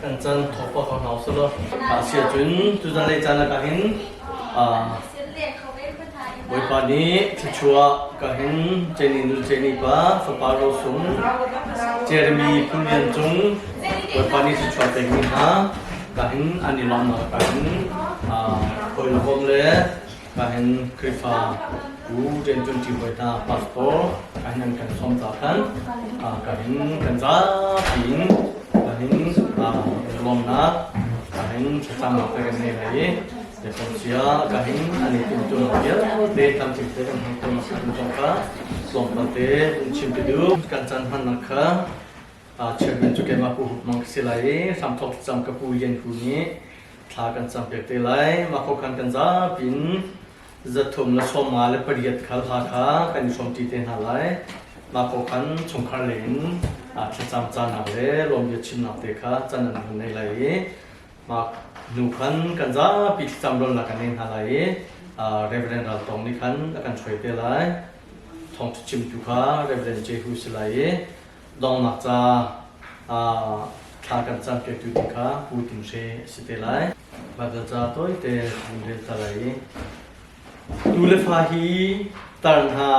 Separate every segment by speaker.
Speaker 1: Kan caan thawk pa ko hna usih A si ahcun tuzan lei caan ah hin Bawipa nih thluachuah ka hin Jenny nu Jenny pa fapa rosung Jeremy Phunlian cung Bawipa nih thluachuah pekmi hna ka hin an i lawmnak ka hin hawi le kom le ka hin Khrihfa bu rianṭuanṭi hawi hna pastor ka hin an kan sawm ta khan ka hin kan zapi in ka hin lawmnak ka hin thlacamnak te kan nei lai i Sia ka hin an i timhtuahnak vialte tlamtling te kan hmang tawn kan tong kha tlawmpal te in chim te duh. Kan caan hmannak kha chairman cu keimah Pu Hup Mang ka si lai i hramthawk thlacam ka Pu Lian Hu nih thla kan cam piak te lai. Mah kho khan kan zapi in 358 khal hla kha kan i hrawmṭi te hna lai. Mah kho khan chungkhar lei in thlacam caanak le lawmbia chimnak te kha can an hun nei lai i Mah hnu khan kan zapi thlacam rawnnak kan nei hna lai i Reverend Ral Tawng nih khan a kan hruai te lai. Thawngṭha chimtu kha Reverend Jehu si lai i donghnak ca thla kan campiaktu ding kha Pu Tin Hre a si te lai. Baibal ca tawite vun rel ta lai i tu le fa hi tar hna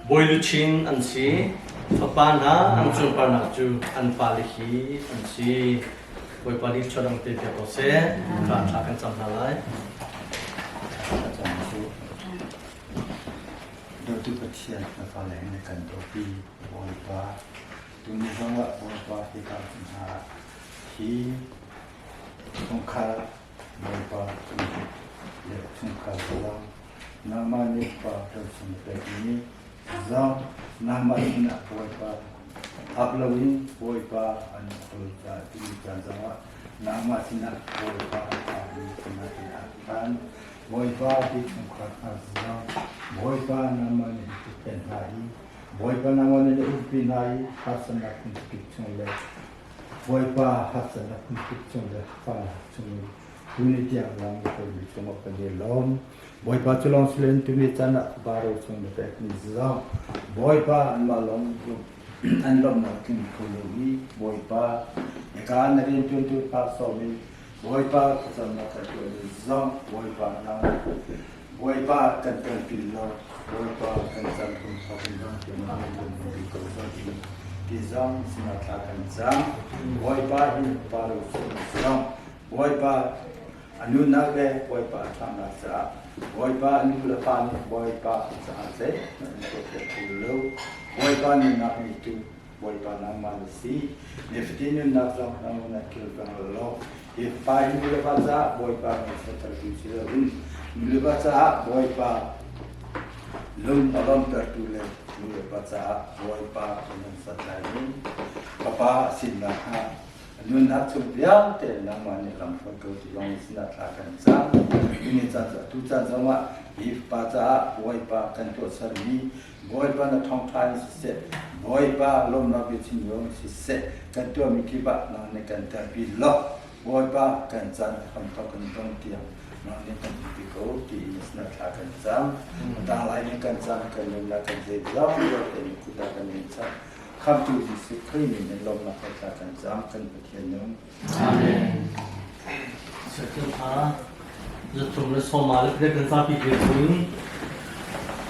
Speaker 1: Bawi luchin an si. Fapa hna an sunparnak cu an pale hi an si. Bawipa nih thluachuah pe piak ko seh. Thla thla kan cam hna lai.
Speaker 2: Dawtu Pathian na fale hin na kan dawpi Bawipa tuni zongah Bawipa hika hna hi chungkhar Bawipa le chungkhar zong nangmah nih pa kan pekmi zong nangmah sinah Bawipa ap loin Bawipa an kawl caah timi caan zongah nangmah sinah Bawipa a sinah in a phan. Bawipa ti chungkhar hna zong Bawipa nangmah nih pen hna i Bawipa nangmah nih na umpi hna i harsatnak phunphun chung le Bawipa harsatnak phunphun chung le fahnak chung in tuni tiang lam na hruaimi cungah kan i lawm. Bawipa cu lawng si loin tuni caan ah fapa rochung na pekmi zong Bawipa anmah lawng an lawmhnak tling kho lo i Bawipa hika na rianṭuantu pa sawm in Bawipa thlacamnak kan tuahmi zong Bawipa nang Bawipa kan telpi lo Bawipa kan cam kum thawk in zong tiang kan ko zong ti zong sinah thla kan cam Bawipa hi pa ro zong Bawipa a nunnak le Bawipa a ṭhatnak caah Bawipa a nu le pa nih Bawipa caah zeihmanh an tuahpiak kho lo Bawipa nunnak ngeitu Bawipa nangmah na si nifatin nunnak zong nangmah na kilveng law hi pa hi nu le va caah Bawipa ngaihchiattertu si loin nu le va caah Bawipa lung a lawmtertu le nu le pa caah Bawipa nan sat lai in Fapa a sinnak hnga nunnak chung vialte nangmah nih lam hruai ko ti zong sinah thla kan cam. Tuni caan tu caan zongah hi fapa caah Bawipa kan tuahsermi Bawipa na thawngṭha in siseh, Bawipa lawmnak biachim zong siseh, kan tuahmi kip ah nang nih kan telpi law, Bawipa kan caan a hramthawk kan dong tiang nang nih kan umpi ko tiin sinah thla kan cam. A tanglai nih kan caan kan nunnak kan zeizong vialte nih kut ah kan in chanh. Khamhtu Jesuh Khrih min in lawmnak he thla kan cam kan Pathian nung.
Speaker 1: Amen. Sertu kha zathum le sawma le pek kan zapi ke cun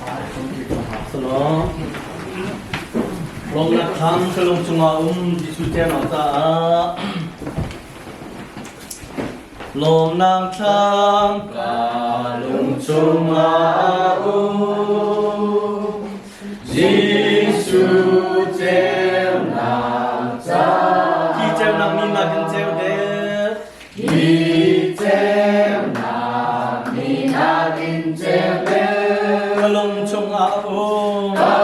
Speaker 1: ai som ti ko ha salo. Lawmnak thlam ka lung chungah um Jesuh tiang caah Lawmnak thlam ka lung chungah um Jesuh ceunak ca Hi ceunak ni nakin ceu deuh Hi ceunak ni nakin ceu deuh Ka lung chungah um Ka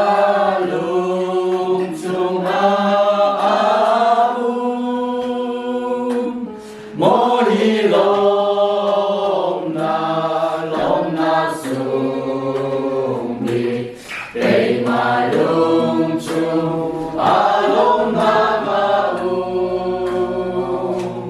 Speaker 1: lung chungah um Maw hi lawmnak lawmnak sung bik keimah lung chung ah lawmnak a um.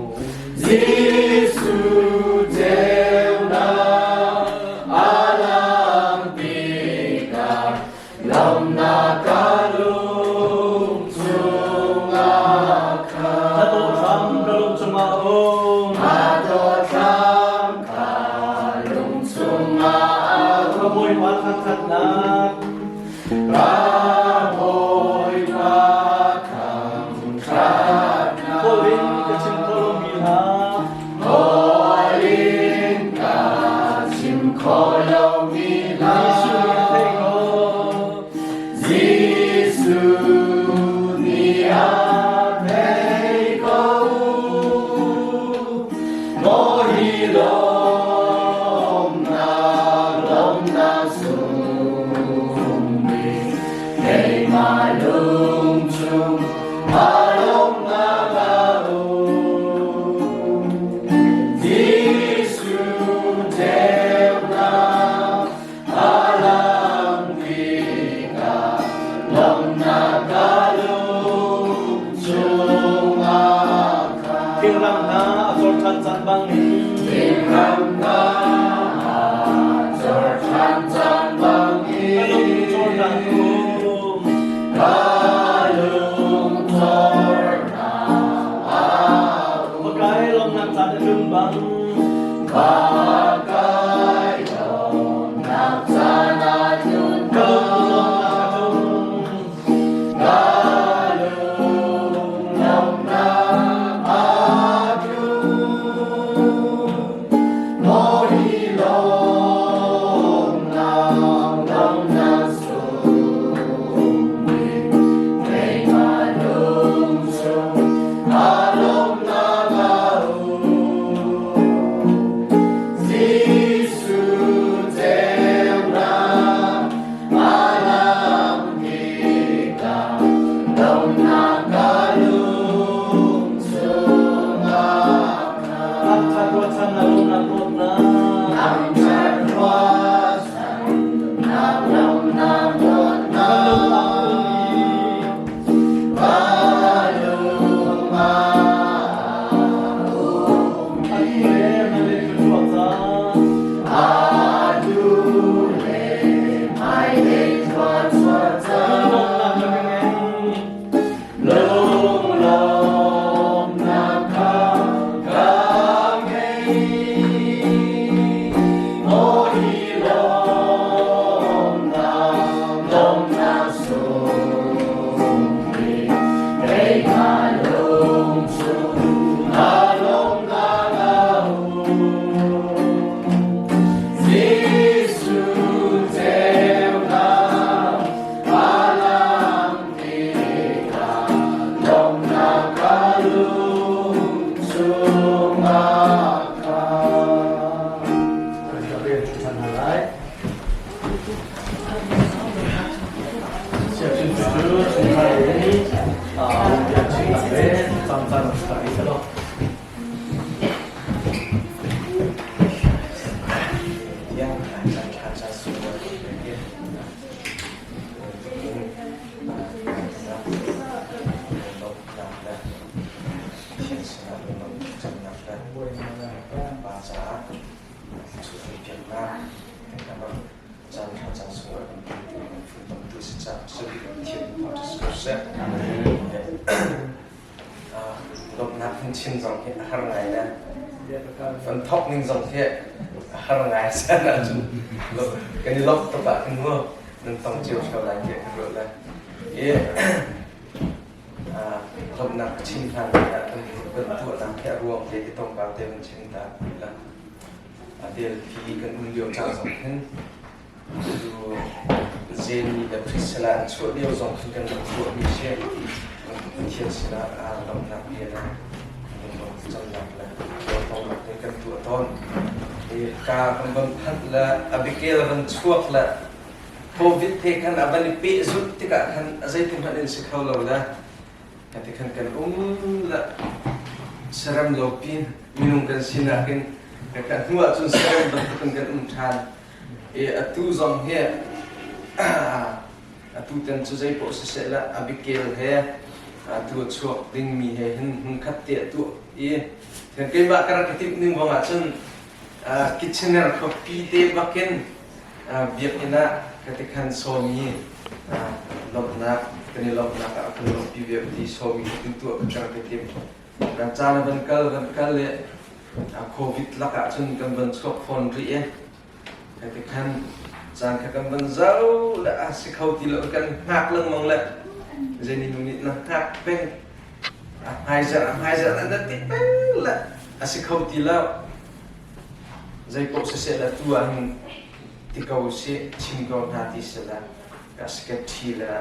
Speaker 1: hna a cor ṭhan caan bangin.
Speaker 3: Thingram hna a cor ṭhan caan bangin.
Speaker 1: Ka lung cawrnak um.
Speaker 3: Ka lung cawrnak a um.
Speaker 1: Pakai lawmnak caan a tlun bang.
Speaker 3: Pakai lawmnak caan a tlun
Speaker 1: Ka lung lawmnak a tlung.
Speaker 3: Ka lung lawmnak a tlung. Maw hi lawmnak, lawmnak sung bik, keimah lung chung aa lawmnak a um. Jesuh ceunak a lam tikah lawmnak ka lung chungah khan.
Speaker 1: Thangṭhat ruahchan na lawmnak dawtnak.
Speaker 3: Thangṭhat ruahchannak lawmnak dawtnak.
Speaker 1: Ka lung ah um i.
Speaker 3: Ka lung ah um
Speaker 1: Atu le hmailei thluachuah caan.
Speaker 3: Atu le hmailei thluachuah caan.
Speaker 1: Lunglawmhnak ka ngei.
Speaker 3: Lunglawmhnak kha ka ngei. Maw hi lawmhnak, lawmhnak sung bik, keimah lung chungah lawmhnak a um. Jesuh ceunak a lang tikah lawmhnak ka lung chungah khan.
Speaker 1: Kan rian ṭhan hna lai. Sianginn cu chungkhar in biachimnak le camcaan rak i selaw.
Speaker 4: Tiang caan ṭha caan sunglawi bik lawmhnak le Pathian sinah lunglawmhnak camnak le Pa caah chuahpiaknak caan ṭha caan sunglawi kan pek kan funtomtu si caah Pathian thangṭhat si ko seh. Lawmhnak hin chim zong hi a har ngai le van thawk ning zong hi a har ngai san ahcun kan i lawmh tuk ah khin mu nan tong cio ṭheo lai tiah ka ruah le i lawmhnak ka chim hlan ah kan tuahnak hi a ruang te hi tongkau te van chim ta la a Delhi kan um lio caan zong hin Cu Jenny le Priscilla an chuah lio zong khin kan rak tuahmi si. Pathian sinah aa lawmhnak bia le camnak le tawlnak te kan tuah tawn. Hi ka kan van phanh le Abigail a van chuak le COVID te khan a van i pehzulh tikah khan a zeitin hmanh in si kho lo le ti khan kan um le serem lo pin minung kan sinak in kan hnu ahcun serem bantukin kan um ṭhan. I atu zong hi atu tan cu zeipaoh siseh la Abigail he atu a chuak dingmi he hin hmunkhat te a tuah i keimah ka rak i timh ning ruangah cun Kitchener khuapi te bakin biakinn ah ka ti khan sawmi lawmhnak kan i lawmhnak ah kan lawmhpi ve ti sawmi ka tuah ka rak i tim. Kan caan a van kal van kal le Covid lakah cun kan van chuak fawn rih i hiti khan caan kha kan van zoh le a si kho ti lo kan hngak lengmang le zeini nu nih na hngak peng a hmaizarh a hmaizarh an ti peng le a si kho ti lo zei paoh siseh le tu ah hin ti ko si chim ko hna ti si le ka secretary le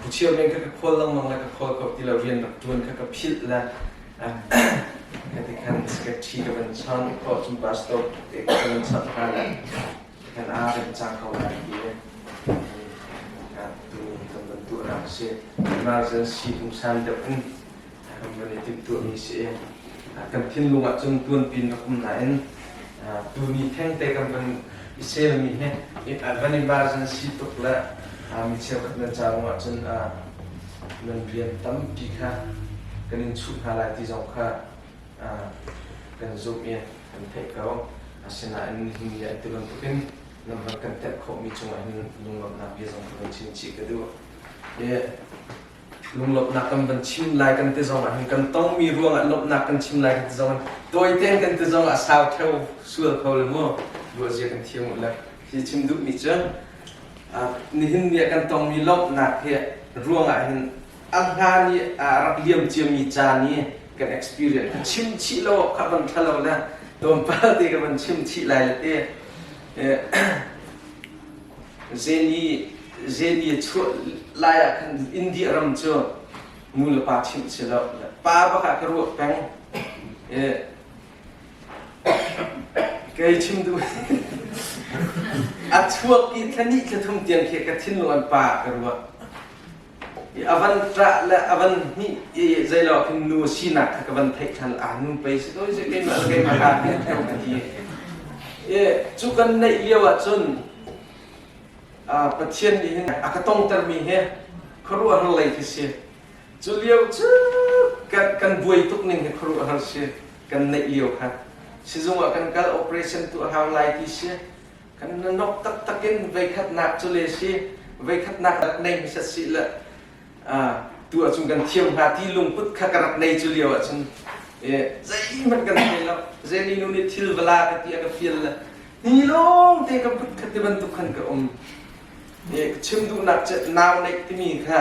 Speaker 4: Khuachia men kha ka khawl lengmang le ka khawl ko ti lo rian rak ṭuan kha ka philh le ka ti khan secretary ka van chawnh khawh cun pastor te ka van chawnh hna le kan aa kan cang ko lai ti tu kan van tuahnak si emergency pungsan deuh in kan van i timhtuahmi si kan thinlung ah cun tuanpin rak um nain tuni thengte kan van i selmi hi van emergency tuk le mi cheukhat nan ca ah cun nan rian tampi kha kan in chuh hna lai ti zong kha kan zumh i kan theih ko. Asinain nihin ni ah ti bantukin nan van kan telh khawhmi cungah hin lunglawmhnak bia zong ka van chim chih ka duh. Lunglawmhnak kan van chim lai kan ti zong ah hin kan tongmi ruangah lawmhnak kan chim lai kan ti zong ah tawitein kan ti zong ah sau theo sual kho le mu ruahzia kan thiam u le hi chim duhmi cu nihin ni ah kan tongmi lawmhnak hi ruangah hin a hlan i a rak liam ciami caan i kan experience ka chim chih lo awk kha van ṭha lo le tlawmpal te ka van chim chih lai le te Zeni Zeni chuah lai ah khan India ram cu nu le pa chimh si lo pa bak ah ka ruah peng Kei chim duh a chuak i thla hnih thla thum tiang khi ka thinlung an pa ka ruah. I a van ṭah le a van hnih i zeilo khin nu sinak kha ka van theih ṭhan ah nu pei si doi si keimah le keimah kaa ti ṭheo ka ti. I cu kan neih lio ahcun Pathian nih hin a ka tongtermi hi khuaruahhar lei khi si. Cu lio cu kan buai tuk ning hi khuaruahhar si. Kan neih lio kha. Sizung ah kan kal operation tuah hau lai ti si. Kan nok taktak in veikhatnak cu le si veikhatnak rak nei hmasat si le tu ahcun kan thiam hnga ti lungput kha ka rak nei cu lio ahcun zeihmanh kan thei lo. Zeni nu nih thil vala ka ti a ka fial le ni lawng te ka put kha ti bantuk khan ka um. Chim duhnak cu nau neih timi kha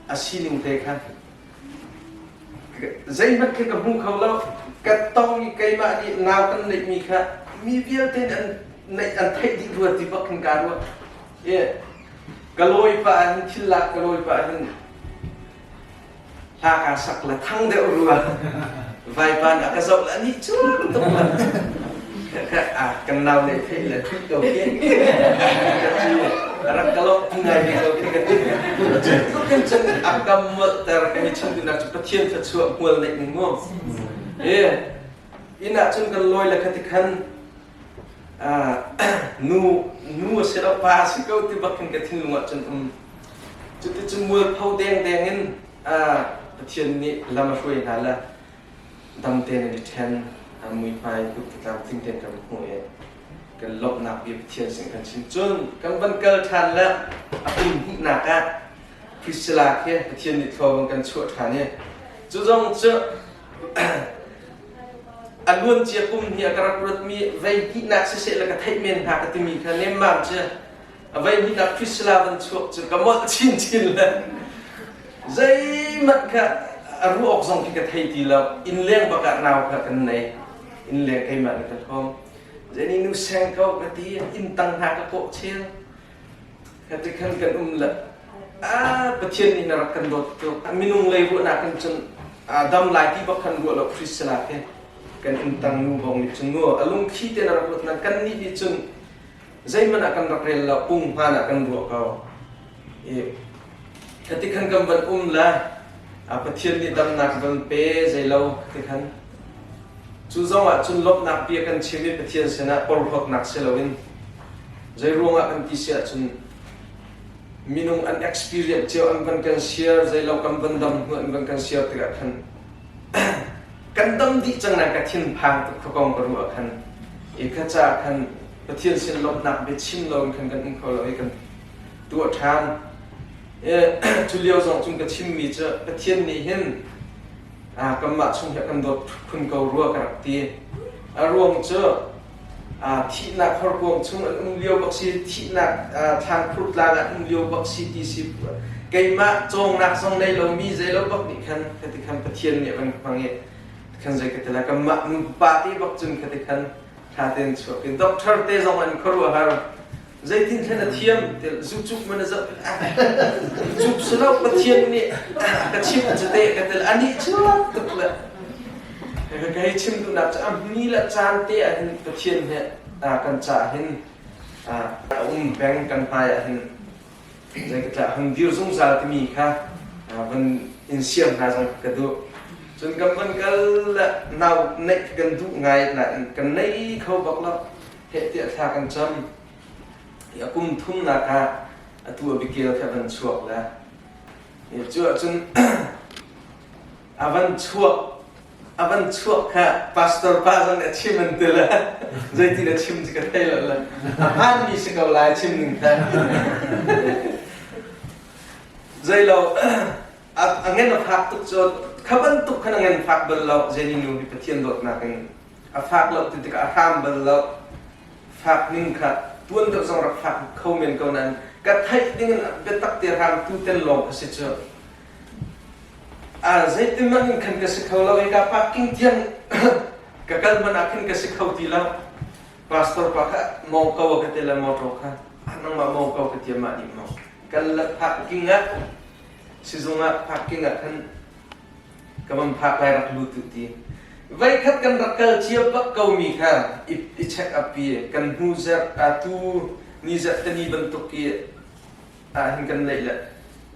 Speaker 4: a sining te kha Zeihmanh khi ka hmu kho lo. Ka tong i keimah nih nau kan neihmi kha mi vialte nih an neih an theih dih rua ti bak khin kaa ruah. I ka lawi pah ah hin thil lak ka lawi pah hin hla kaa sak le thang deuh rua. Vaipa nih a ka zoh le anih cu tuk la. Kan nau nih theih le thut ko khi. Ka ti rak ka lawmh ngai ve ko khi ka ti. Cu kan cun a kam molhter kan i chim duhnak cu Pathian thluachuah hmual neih ning mu. E inn ah cun kan lawi le kha ti khan nu nu a si lo pa a si ko ti bak khin ka thinlung ah cun um. Cuticun mualpho dengdeng in Pathian nih lam a hruai hna le dam tein an i ṭhen, muihmai kut tlamtling tein kan hmuh i kan lawmhnak bia Pathian sin kan chim. Cun kan van kal ṭhan le a kum hnihnak ah Priscilla khi Pathian nih thlawm kan chuah ṭhan i cu zong cu a luancia kum hnih a ka rak ruatmi vei hnihnak siseh le ka theih men hna ka timi kha nemmam cu a vei hnihnak Priscilla van chuak cu ka molh chinchin le zeihmanh kha a ruah awk zong khi ka thei ti lo innleng bak ah nau kha kan nei innleng keimah nih ka hlawm zeni nu seng ko ka ti inn tang hna ka kawh chel ka ti khan kan um le ah Pathian nih na rak kan dawt tuk minung lei ruahnak in cun dam lai ti bak khan ruah lo Priscilla ke kan inn tang nu bong nih cun mu a lungthli te na rak ruat na kan nih nih cun zeihmanh ah kan rak rel lo punghman ah kan ruah ko i khati khan kan van um le Pathian nih damnak van pe zeilo khati khan cu zong ah cun lawmhnak bia kan chim i Pathian sinah porhlawtnak si loin zei ruangah kan ti si ahcun minung an experience cio an van kan share zeilo kan van dam hnu an van kan share tikah khan kan dam dih cang na ka thinphang tuk kong ka ruah khan i kha ca khan Pathian sin lawmhnak biachim lo in khan kan um kho lo i kan tuah ṭhan. Cu lio zong cun ka chimmi cu Pathian nih hin kanmah chung hi a kan dawt khun ko rua ka rak ti. A ruang cu thihnak horkuang chung an um lio bak si, thihnak thlangkhur tlang ah um lio bak si ti si. Keimah cawngnak zong nei lomi zeilo bak nih khan khati khan Pathian nih a van hmang i khan zei ka ti lai kanmah nupa te bak cun khati khan ṭha tein chuak in doctor te zong an khuaruahhar zeitin thlen a thiam zucuk man a zoh cuk silo Pathian nih ka chim cu te ka tel ani chuak tuk le ka hei chim duhnak cu a hmi le caan te ah hin Pathian he kan ca hin a um peng kan hmai ah hin zei ka tla hung dir zungzal timi kha van in siam hna zong ka duh cun kan van kal le nau neih kan duh ngai nain kan nei kho bak lo heh tiah thla kan cam a kum thumnak ah atu Abigail kha van chuak le cu ahcun. A van chuak a van chuak kha pastor pa zong nih a chim an ti le zeitin a chim cu ka thei lo le a hmaanmi si ko lai chim ning kha. Zeilo a ngen a fak tuk cu kha bantuk khan a ngen fak bal lo Jenny nu hi Pathian dawtnak in a fak lo ti tikah a hram bal lo fak ning kha tuan deuh zong rak fak kho men ko nain ka theih ding in biatak te hram tu ten lawng ka si cu a zeitin man in khan ka si kho lo i ka parking tiang ka kal man ah khin ka si kho ti lo pastor pa kha mong ko ka te le motor kha nangmah mong ko ka ti mah nih mong kan la parking ah sizung ah parking ah khan ka van phak lai rak lut u ti voikhat kan rak kal cia bak ko mi kha i check up pi kan hnu zarh tu ni zarh tani bantuk i ah hin kan neih le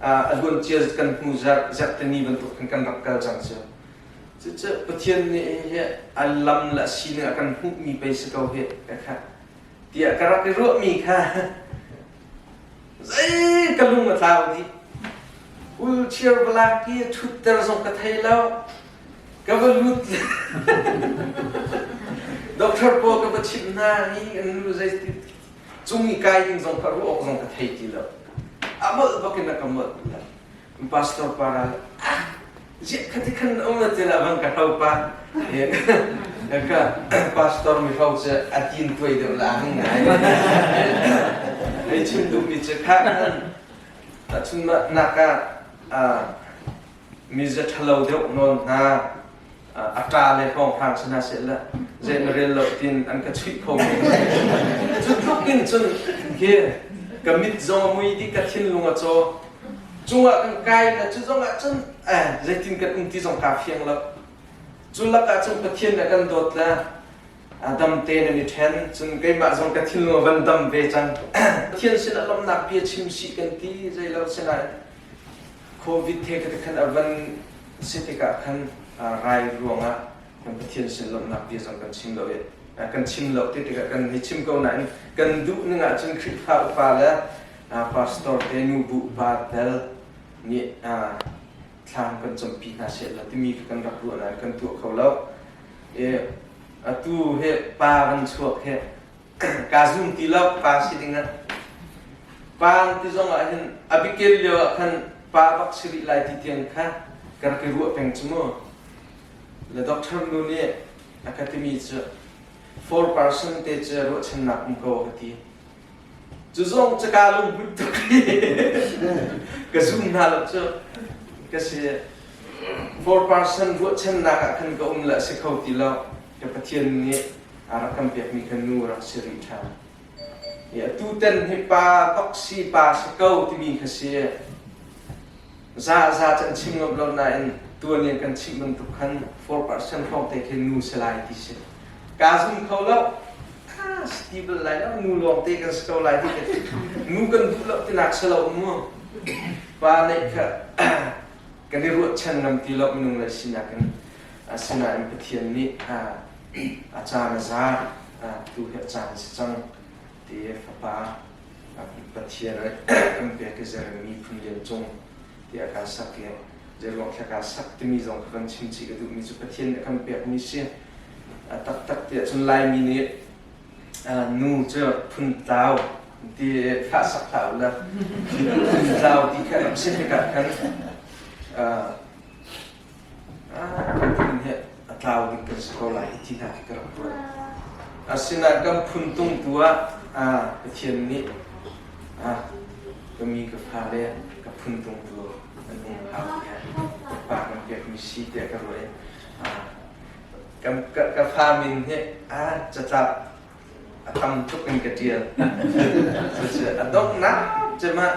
Speaker 4: a luan cia kan hnu zarh zarh tani bantuk khan kan rak kal cang cu cucu Pathian nih hi a lam le a sining a kan hmuhmi pei si ko hi ka kha tiah ka rak i ruahmi kha Zei ka lung a tlau dih. Wheelchair valak i ṭhutter zong ka thei lo. Ka va lut. Doctor pawl ka va chimh hna hi an nu zei cung i kai ding zong kha ruah awk zong ka thei ti lo. A molh bak in a ka molh. Pastor para ah ziah khati khan um na tila bang ka hro pa ka pastor mi hro cu a tin tuai deuh la hang ngai hei chim duh mi cu kha khan tahchun nak ah mi za ṭhalo deuh nawn hna a ṭa le hrawnghrang si hna seh le zei na rel lo tin an ka chuih kho mi cu tluk in cun khi ka mit zong a mui dih ka thinlung a caw cungah kan kai le cu zong ah cun eh zeitin kan um ti zong kaa fiang lo cu lakah cun Pathian nih a kan dawt le dam tein an i ṭhen cun keimah zong ka thinlung a van dam ve cang Pathian sinah lawmhnak bia chim sih kan ti zei lo sinain Covid he khan a van si tikah khan rai ruangah kan Pathian sin lawmhnak bia zong kan chim lo i kan chim lo ti tikah kan hi chim ko nain kan duh ning ahcun Khrihfa upa le pastor te nubu upa tel nih thlam kan campi hna seh la timi kha kan rak ruah nain kan tuah kho lo. I atu hi pa van chuak hi Kaa zum ti lo pa si ding ah. Pa ti zong ah hin Abigail lio ah khan pa bak si rih lai ti tiang kha ka rak i ruah peng cu mu. Le doctor nu nih a ka timi cu 4% te cu ruahchannak um ko a ka ti. Cu zong cu kaa lunghmuih tuk i ka zum hna lo cu ka si. 4% ruahchannak ah khan ka um le a si kho ti lo. Ka Pathian nih a rak kan pekmi kha nu rak si rih ṭhan. I atu ten hi pa bak si pa si ko timi kha si. Za za can chim ngam lo nain tuan in kan chimh bantuk khan 4% hrawng te khi nu si lai ti si. Kaa zum kho lo. Ah, si ti bal lai lo. Nu lawng te kan si ko lai ti ka ti. Nu kan duh lo tinak si lo mu. Pa neih kha kan i ruahchan ngam ti lo minung lei sinak in. Asinain Pathian nih a caan a za, tu hi a caan a si cang ti Fapa Pathian kan pek i Jeremy phun lian cung ti a ka sak i zeiruang thla ka sak timi zong kha kan chim chih ka duhmi cu Pathian nih a kan pekmi si. A taktak tiah cun Laimi nih nu cu phun tlau ti hlah sak hlah u la phun tlau ti kha rak si tikah khan Kan phun hi a tlau ding kan si ko lai ti hna khi ka rak ruat. Asinain kan phun tungtu ah Pathian nih ka mi ka fale ka phun tungtu an um hau tiah pa kan pekmi si tiah ka ruah i ka fa min hi catlap a tam tuk in ka ṭial. Cucu a donghnak cem ah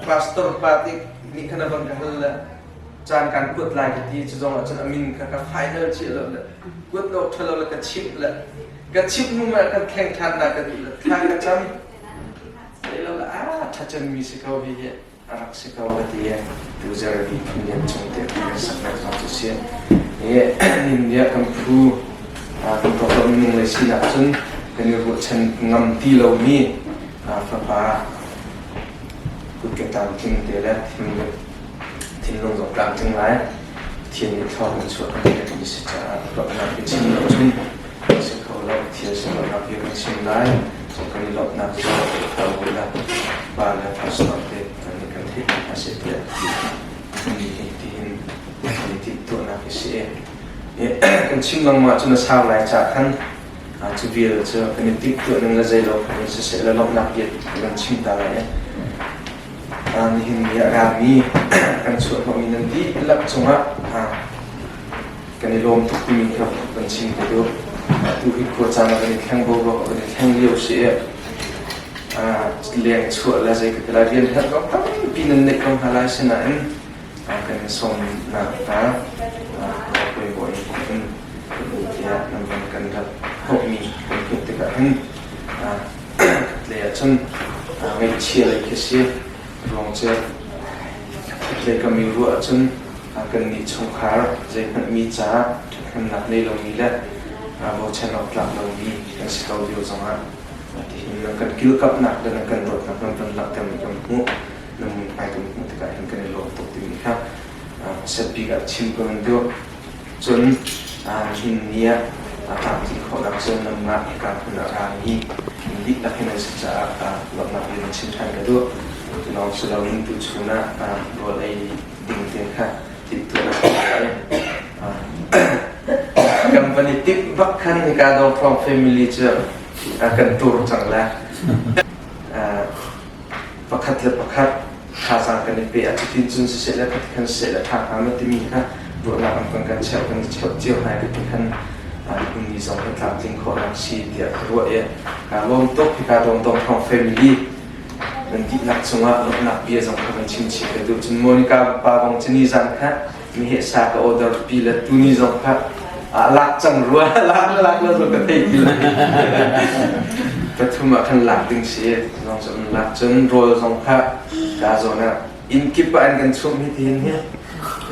Speaker 4: pastor pa te nih khan a van ka hal le caan kan kuat lai ka ti cu zong ah cun a min kha ka final cia lo le kuat lo ṭha lo le ka chimh le ka chimh hnu ah kan thleng ṭhan na ka duh le thla ka cam lo le a ṭha cemmi si ko hi hi a rak si ko a ti i tu Jeremy phunlian chung te kan saknak zong cu si. I India kan phu kan program minung lei sinak cun kan i ruahchan ngam ti lomi fapa kut ke tlamtling te le thinlung zong tlamtling lai. Pathian nih thluak in chuah kan pekmi si caah lawmhnak biachim lo cun a si kho lo. Pathian sin lawmhnak bia kan chim lai. Cun kan i lawmhnak cu Khrihfabu le pa le pastor te kan nih kan theih hna seh tiah ti hi tihin kan i timhtuahnak hi si. Kan chim lengmang ahcun a sau lai caah khan cu vial cu kan i timhtuah ning le zeilo khan in siseh le lawmhnak bia kan chim ta lai. Nihin ni ah rami kan chuahhnawhmi nan dihlak cungah kan i lawm tuk timi kha kan chim ka duh. Atu hi khua caan ah kan i thleng boruak kan i thleng lio si i leng chuah le zei ka ti lai rian herh zong tampi nan neih ko hna lai sinain kan in sawmnak hna pawimawh in tiah nan van kan rat hnawhmi kan hmuh tikah hin Khatlei ahcun ngaihchia lei khi si. Ruang cu khatlei kam i ruah ahcun kannih chungkhar zeihmanh mi caah ṭhathnemnak nei lomi le bochan awk tlak lomi kan si ko lio zongah tihin nan kan kilkamhnak le nan kan dawtnak nan van langhtermi kan hmuh, nan muihmai kan hmuh tikah hin kan i lawm tuk timi kha hmasat bik ah chim ka van duh. Cun nihin ni ah tlamtlin khawhnak cu nanmah hika hmun ah rami dihlak hin an si caah lawmhnak bia in chim ṭhan ka duh. Cu lawng si loin tuchun ah rawl ei ding te kha timhtuahnak ka ngei. Kan van i timh bak khan hika Dongthawng family cu kan tur cang le pakhat le pakhat thazaang kan i pe a cutin cun siseh le khat khan siseh le ṭha hnga maw timi kha ruahnak an kan kan cheuh kan i cheuh cio hna i ti khan ni zong kan tlamtling khawhnak si tiah ka ruah i kaa lawm tuk. Hika Dawngdawng Thawng family nan dihlak cungah lawmhnak bia zong kha kan chim chih ka duh. Cun Monica pa bang cu ni zan kha meheh sa ka order pi le tuni zong kha lak cang rua, lak lak la zong ka thei ti lo. Pathum ah khan lak ding si zong cu lak. Cun rawl zong kha ka zawn ah inn kip ah an kan chumh hi tihin hi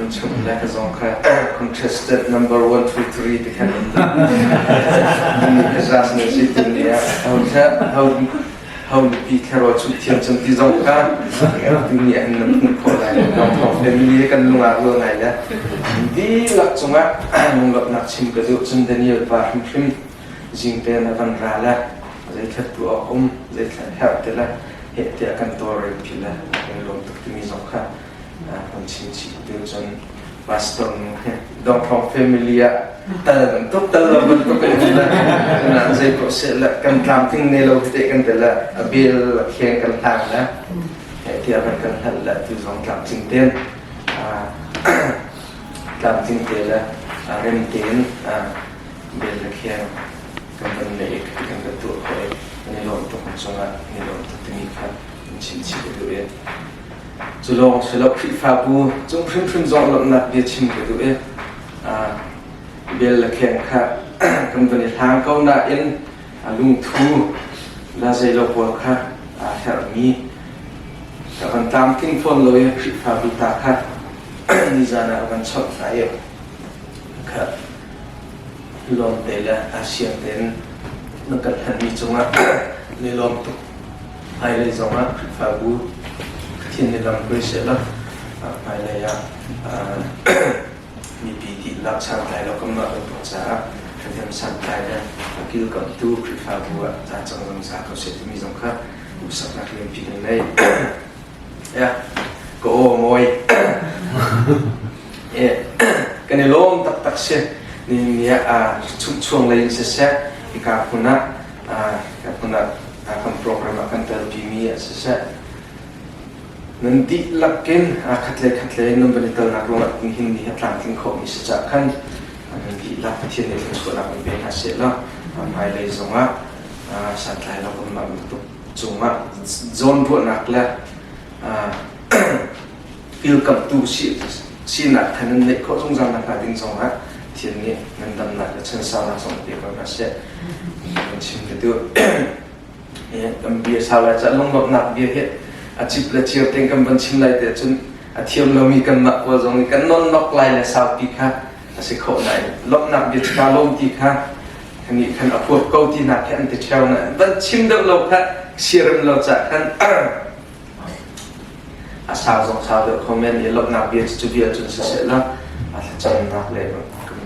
Speaker 4: an chumh le ka zong kha contestant number 1, 2, 3 ti khan ka zas ne si tin ni ah ho kha ho ho nupi thlarua chuh thiam cun ti zong kha tu nih an nan hmuh khawh lai. Dongthawng family kan lungah rual ngai le dihlak cungah lunglawmhnak chim ka duh. Cun Daniel pa hrimhrim zingte na van ra le zeithlat tu awk um, zeithlat herh ti le heh tiah kan tawlrel pi le kan lawm tuk timi zong kha kan chim chih tu. Cun pastor nu Dongthawng family ah tal bantuk tal lo bantuk in le na zei ko se le kan tlamtling ne lo te kan te le a bel a kheng kan hlang le tiah kan kan hal le tu zong tlamtling ten tlamtling te le rem ten bel le kheng kan van le kan kan tuah ko i kan i lawm tuk cungah ni lawm tuk timi kha chim chih ka duh i cu lawng si lo, Khrihfabu cung hrimhrim zong lawmhnak bia chim ka duh i bel le kheng kha kan van i hlang ko nain lungthu la zeilo pawl kha aa herhmi ka van tlamtling fawn lo i Khrihfabu ta kha nizan ah van chawnh hna i kha lawm te le asian tein na kan hlanmi cungah ni lawm tuk. Hmailei zongah Khrihfabu Pathian nih lam hruai sehlaw hmailei ah mipi dihlak santlai lo kanmah bantuk caah ṭhahnem santlai le a kilkamtu Khrihfabu ah ca cang zungzal ko seh timi zong kha duhsaknak lianpi kan ngei. Ya, ka aw mawi. Kan i lawm taktak si. Nihin ni ah chungchuang lei in siseh, hika hmun ah hmun ah kan program ah kan telpimi ah siseh, nan dihlak in khatlei khatlei nan van i telnak ruangah nihin ni hi tlamtling khawhmi si caah khan nan dihlak Pathian nih thluachuahnak in pe hna seh law hmailei zongah santlai lo kanmah bantuk cungah zawnruahnak le kilkamtu sinak kha nan neih khawh zungzal nakhnga ding zongah Pathian nih ngandamnak le chansaunak zong pe ko hna seh. Kan chim ka duh. Kan bia sau lai cah lunglawmhnak bia hi a cip le cir tein kan van chim lai te cun a thiam lomi kanmah pawl zong nih kan nonnok lai le saupi kha a si khawh nain lawmhnak bia ṭha lawm ti kha nih khan a huap ko ti nak khi an ti ṭheo na van chim deuh lo kha siarem lo cah khan a sau zong sau deuh kho men i lawmhnak bia cu bia cun siseh law a Thlacamnak le kan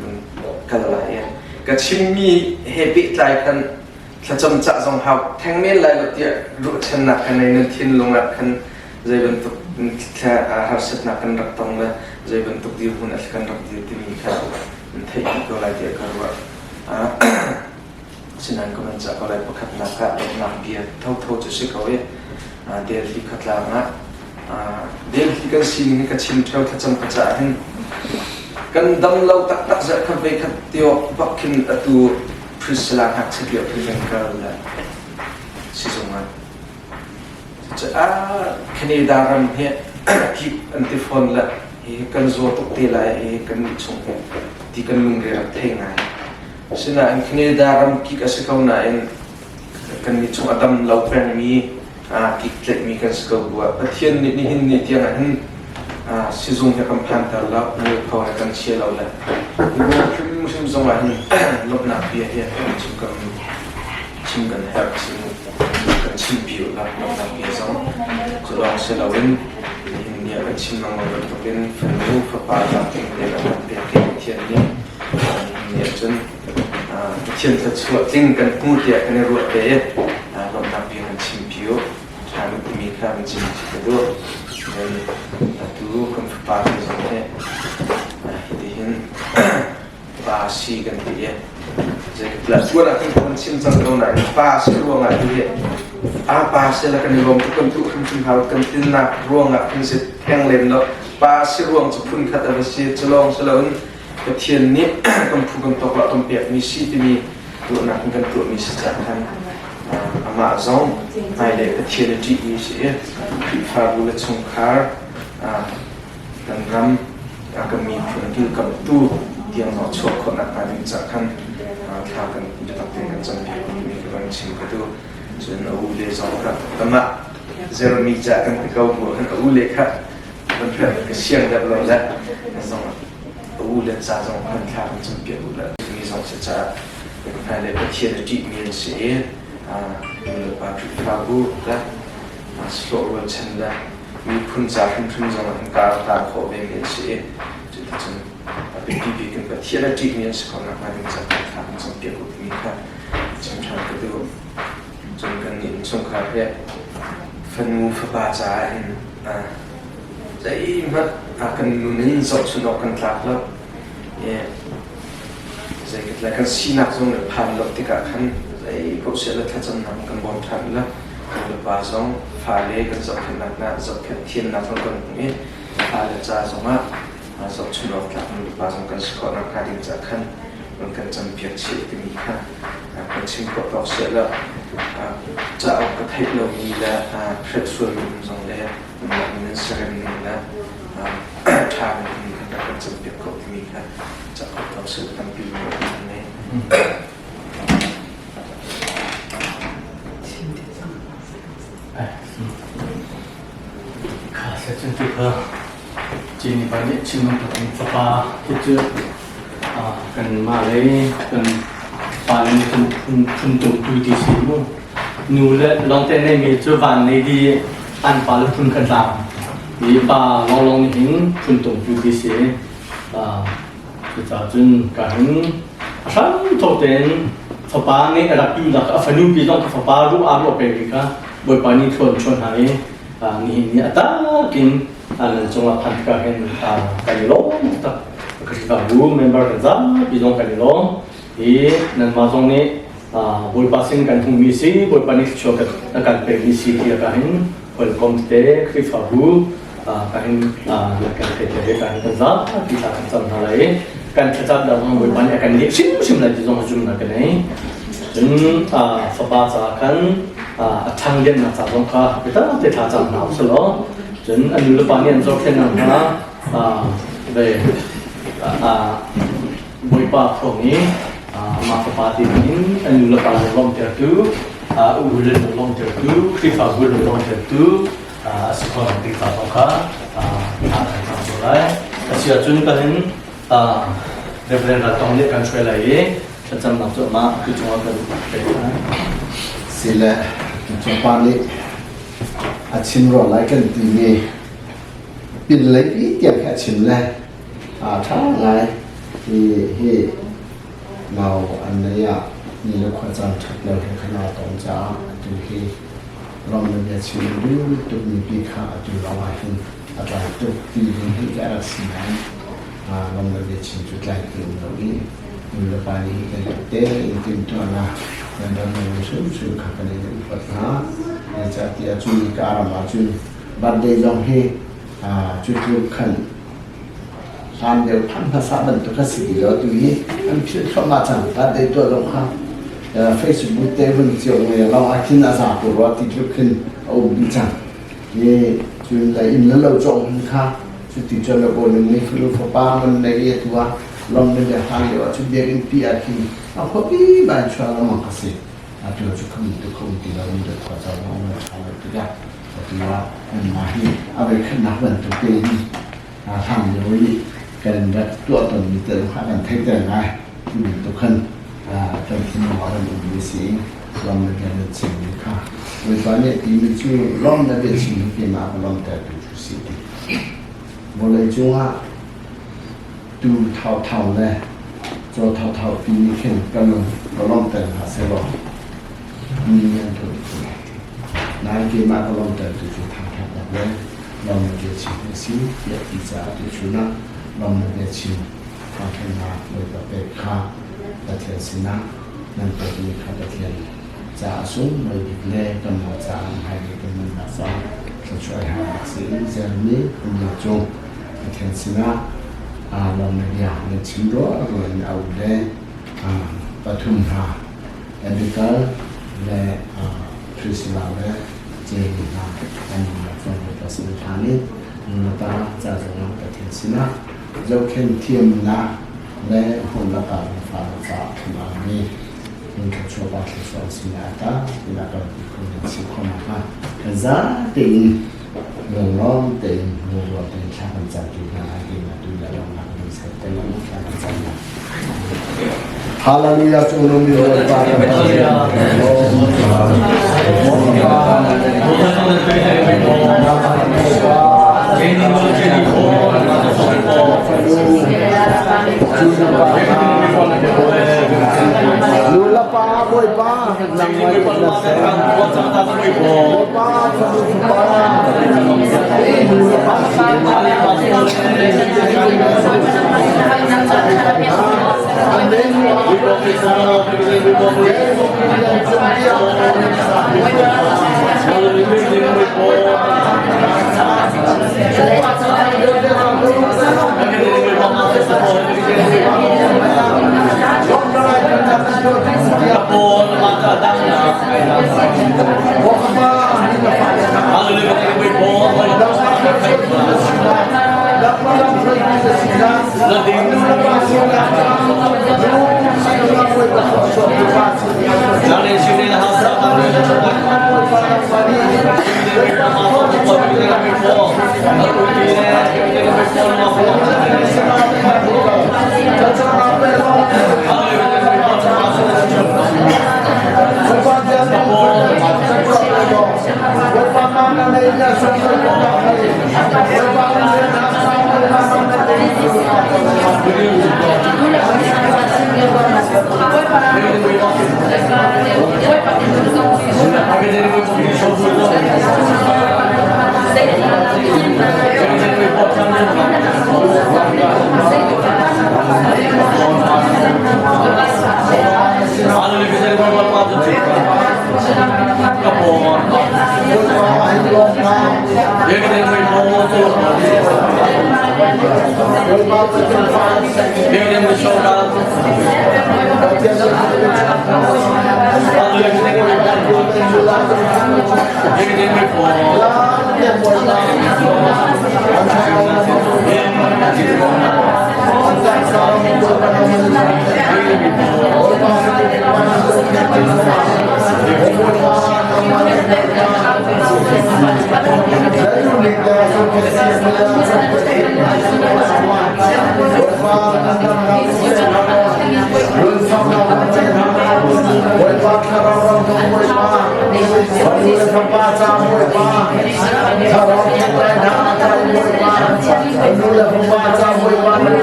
Speaker 4: kal lai i ka chimmi he pehtlai khan thlacam cah zong hau theng men lai lo tiah ruahchannak ka nei. Nan thinlung ah khan zei bantuk harsatnak kan rak tong le zei bantuk dirhmun ah kan rak dir timi kha nan theih dih ko lai tiah ka ruah. Asinain ka van cah ko lai. Pakhatnak ah lawmhnak bia thotho cu si ko i Delhi khuatlang ah Delhi kan sining hi ka chim ṭheo. Thlacam ka cah hin kan dam lo taktak zarh khat ve khat tiawk bak khin atu Priscilla ngakchia lio khin kan kal le sizung ah. Cucaah Canada ram hi kip an ti fawn le hi kan zaw tuk te lai i kan nih chung hi ti kan lungre rak thei ngai. Asinain Canada ram kik a si ko nain kan nih chung a dam lo pengmi kik tlaihmi kan si ko bu ah Pathian nih nihin ni tiang ah hin sizung he kan phanter lo, mualpho he kan chia lo le hi bu hrimhrim zong ah hin lawmhnak bia hi chim kan chim kan herh, chim kan chim pi u la. Lawmhnak bia zong cu lawng si loin nihin ni ah kan chim lengmang bantukin fanu fapa tlamtling te kan pek i Pathian nih nihin ni ah cun Pathian thluachuah tling kan hmu tiah kan i ruah te i lawmhnak bia kan chim pi u ṭha timi kha kan chim ka duh. Atu kan fapa te zong hi hitihin pa si kan ti i zeikatlah tuan ah kan kan chim cang ko nain pa si ruangah hi a pa si la kan i lawm tuk, kan tuh hrimhrim hau kan tinnak ruangah kan si theng lem lo. Pa si ruang cu phun khat a va si. Cu lawng si loin Pathian nih kan phu kan tawk ah kan pekmi si timi tuahnak in kan tuahmi si cah khan amah zong hmailei Pathian a ṭihmi si i Khrihfabu le chungkhar, kan ram, kan miphun kilkamtu tiang zong chuah khawh nakhnga ding cah khan thla kan biatak tein kan campiak timi ka van chim ka duh. Cun a u le zong kha amah Jeremy cah kan ti ko bu khan a u le kha van ka siang deuh lo le zong a u le ca zong khan thla kan campiak u le mi zong si caah hmailei Pathian a ṭihmi an si i nu le pa Khrihfabu le sahlawh rualchan le miphun ca hrimhrim zong ah kar hlan khawh ve mi an si i cuticun a biapi bik in Pathian a ṭihmi an si khawh nakhnga ding caah thla kan campiak u timi kha chim ṭhan ka duh. Cun kan nih innchungkhar he fanu fapa caah hin zeihmanh kan nun in zohchunh awk kan tlak lo. Zeiket le kan sinak zong nih phan lo tikah khan zei paoh siah le thlacamnak kan bawm ṭhan le nu le pa zong fale kan zohkhenhnak ah zohkhenh thiamnak zong kan hmu i fale ca zongah zohchunh awk tlak nu le pa zong kan si khawh nakhnga ding caah khan kan kan campiak chih timi kha kan chim khawh tawk siah le cauk ka theih lomi le hretsualmi um zong le anmah nih nan siarem ning le ṭha nan timi khan rak kan campiak khawh timi kha cauk council tampi an ngei.
Speaker 1: Kha se cun tu kha Chin pa nih chim bantukin fapa hi cu kan mah lei kan pa nih cun phun tu ti si mu. Nu le lawngte neimi cu van nei di an pa le phun khat tlang i pa lawnglawng nih hin phun tu ti si. Cucaah cun ka hin a hram thawk tein fapa nih a rak duhnak a fanu pi zong ka fapa ruah aa ruah pengmi kha Bawipa nih thlawn chuan hna i nihin ni a takin nan cungah phan tikah hin kan i lawm taktak. Khrihfabu member kan zapi zong kan i lawm i nanmah zong nih Bawipa sin kan hmuhmi si, Bawipa nih thluachuah a kan pekmi si ti ah hin hawikom tete Khrihfabu ka hin kan theih te ka hin kan zapi thla kan cam hna lai i kan thlacam dah zong Bawipa nih a kan leh hrimhrim lai ti zong zumnak ka nei. Cun fapa caah khan a ṭhang liannak ca zong kha biatak te thla cam hna usih law cun a nu le pa nih an zohkhenhnak hna ve Bawipa thawng i amah fapa te in a nu le pa lawmhtertu, a u le lawmhtertu, Khrihfabu lawmhtertu a si khawh ding ca zong kha kan cang ko lai. A si ahcun kan in Reverend Ral Tong nih kan hruai lai i thlacamnak cu amah tu cungah kan pek lai.
Speaker 5: Sile Cungpa nih a chim ruang lai kan timi pinlei pi tiang khi a chim le. Ṭha ngai. Hi hi nau an nei ah ni le khua caan ṭhat lo he khan aa tong caah atu hi ram le bia chim duh tuk mipi kha atu lawng ah hin a tlai tuk ti ding hi a rak si nain ram le bia chim cu tlai ti um lo i nu le pa nih hi kan tuk tein timhtuahnak kan ram le hrimhrim kha kan in upat hna. Zeicahtiah cu ka ram ahcun birthday zong hi cu tluk khan hlan deuh phan hmasa bantuk a si ti lo. Tu hi an philh thluahmah cang. Birthday tuah zong kha Facebook te vun cio nge lawng ah khin a za ko rua ti tluk khin a um dih cang. Hi cun le inn le lo cawng hun kha cu ti cun le bawipa nih fanu fapa man nei i atu ah lom le bia hlan lio ah cun biakinn pi ah khin a khuapi ban chuah lengmang kha si. Atu cu kham tu khom ti lo in khua cang lawng na ṭha lo tikah atu ah nanmah hi a voikhatnak bantuk te hin hlan lio i kan rak tuah tawnmi te kha kan theihter ngai. Cu bantuk khan kan thinlung ah kan ummi si i lawm na bia na chimmi kha Bawipa nih a timi cu lawm na bia chim hi keimah ka lawmtertu cu si ti. Vawlei cungah tu thauthau le caw thauthau pi nih khin ka lung ka lawmhter hna sehlaw mi an tuah ko lai. Nain keimah ka lawmhtertu cu thangṭhatnak le lawmnak bia chim a si tiah ti caah tuchun ah lawmnak bia chim thangṭhatnak Bawipa pek kha Pathian sinah nan pekmi kha Pathian caah sunglawi bik le kanmah caah hmailei kan nunnak caah thluachuah i harnak si in Jeremy umnak cung Pathian sinah lawmnak bia nan chim rua rual in a u le pathum hna Abigail le Priscilla le Jamie hna an nunnak zong Bawipa sin hlan i nunata ca zongah Pathian sinah zohkhenh thiamnak le hmuhnak ah na fale caah thlam mi in thluachuah pa thluachuah an si lai ta tiah kan ti khun nan si khawh nakhnga kan za tein lunglawm tein lungrual tein thla kan cam ti hna lai ti na tu le lawmnak kan ser te lang thla kan cam na Hallelujah cung nung mi Bawipa kan Pathian Nu le pa Bawipa nangmah nih na ser. Bawipa fanu fapa nu le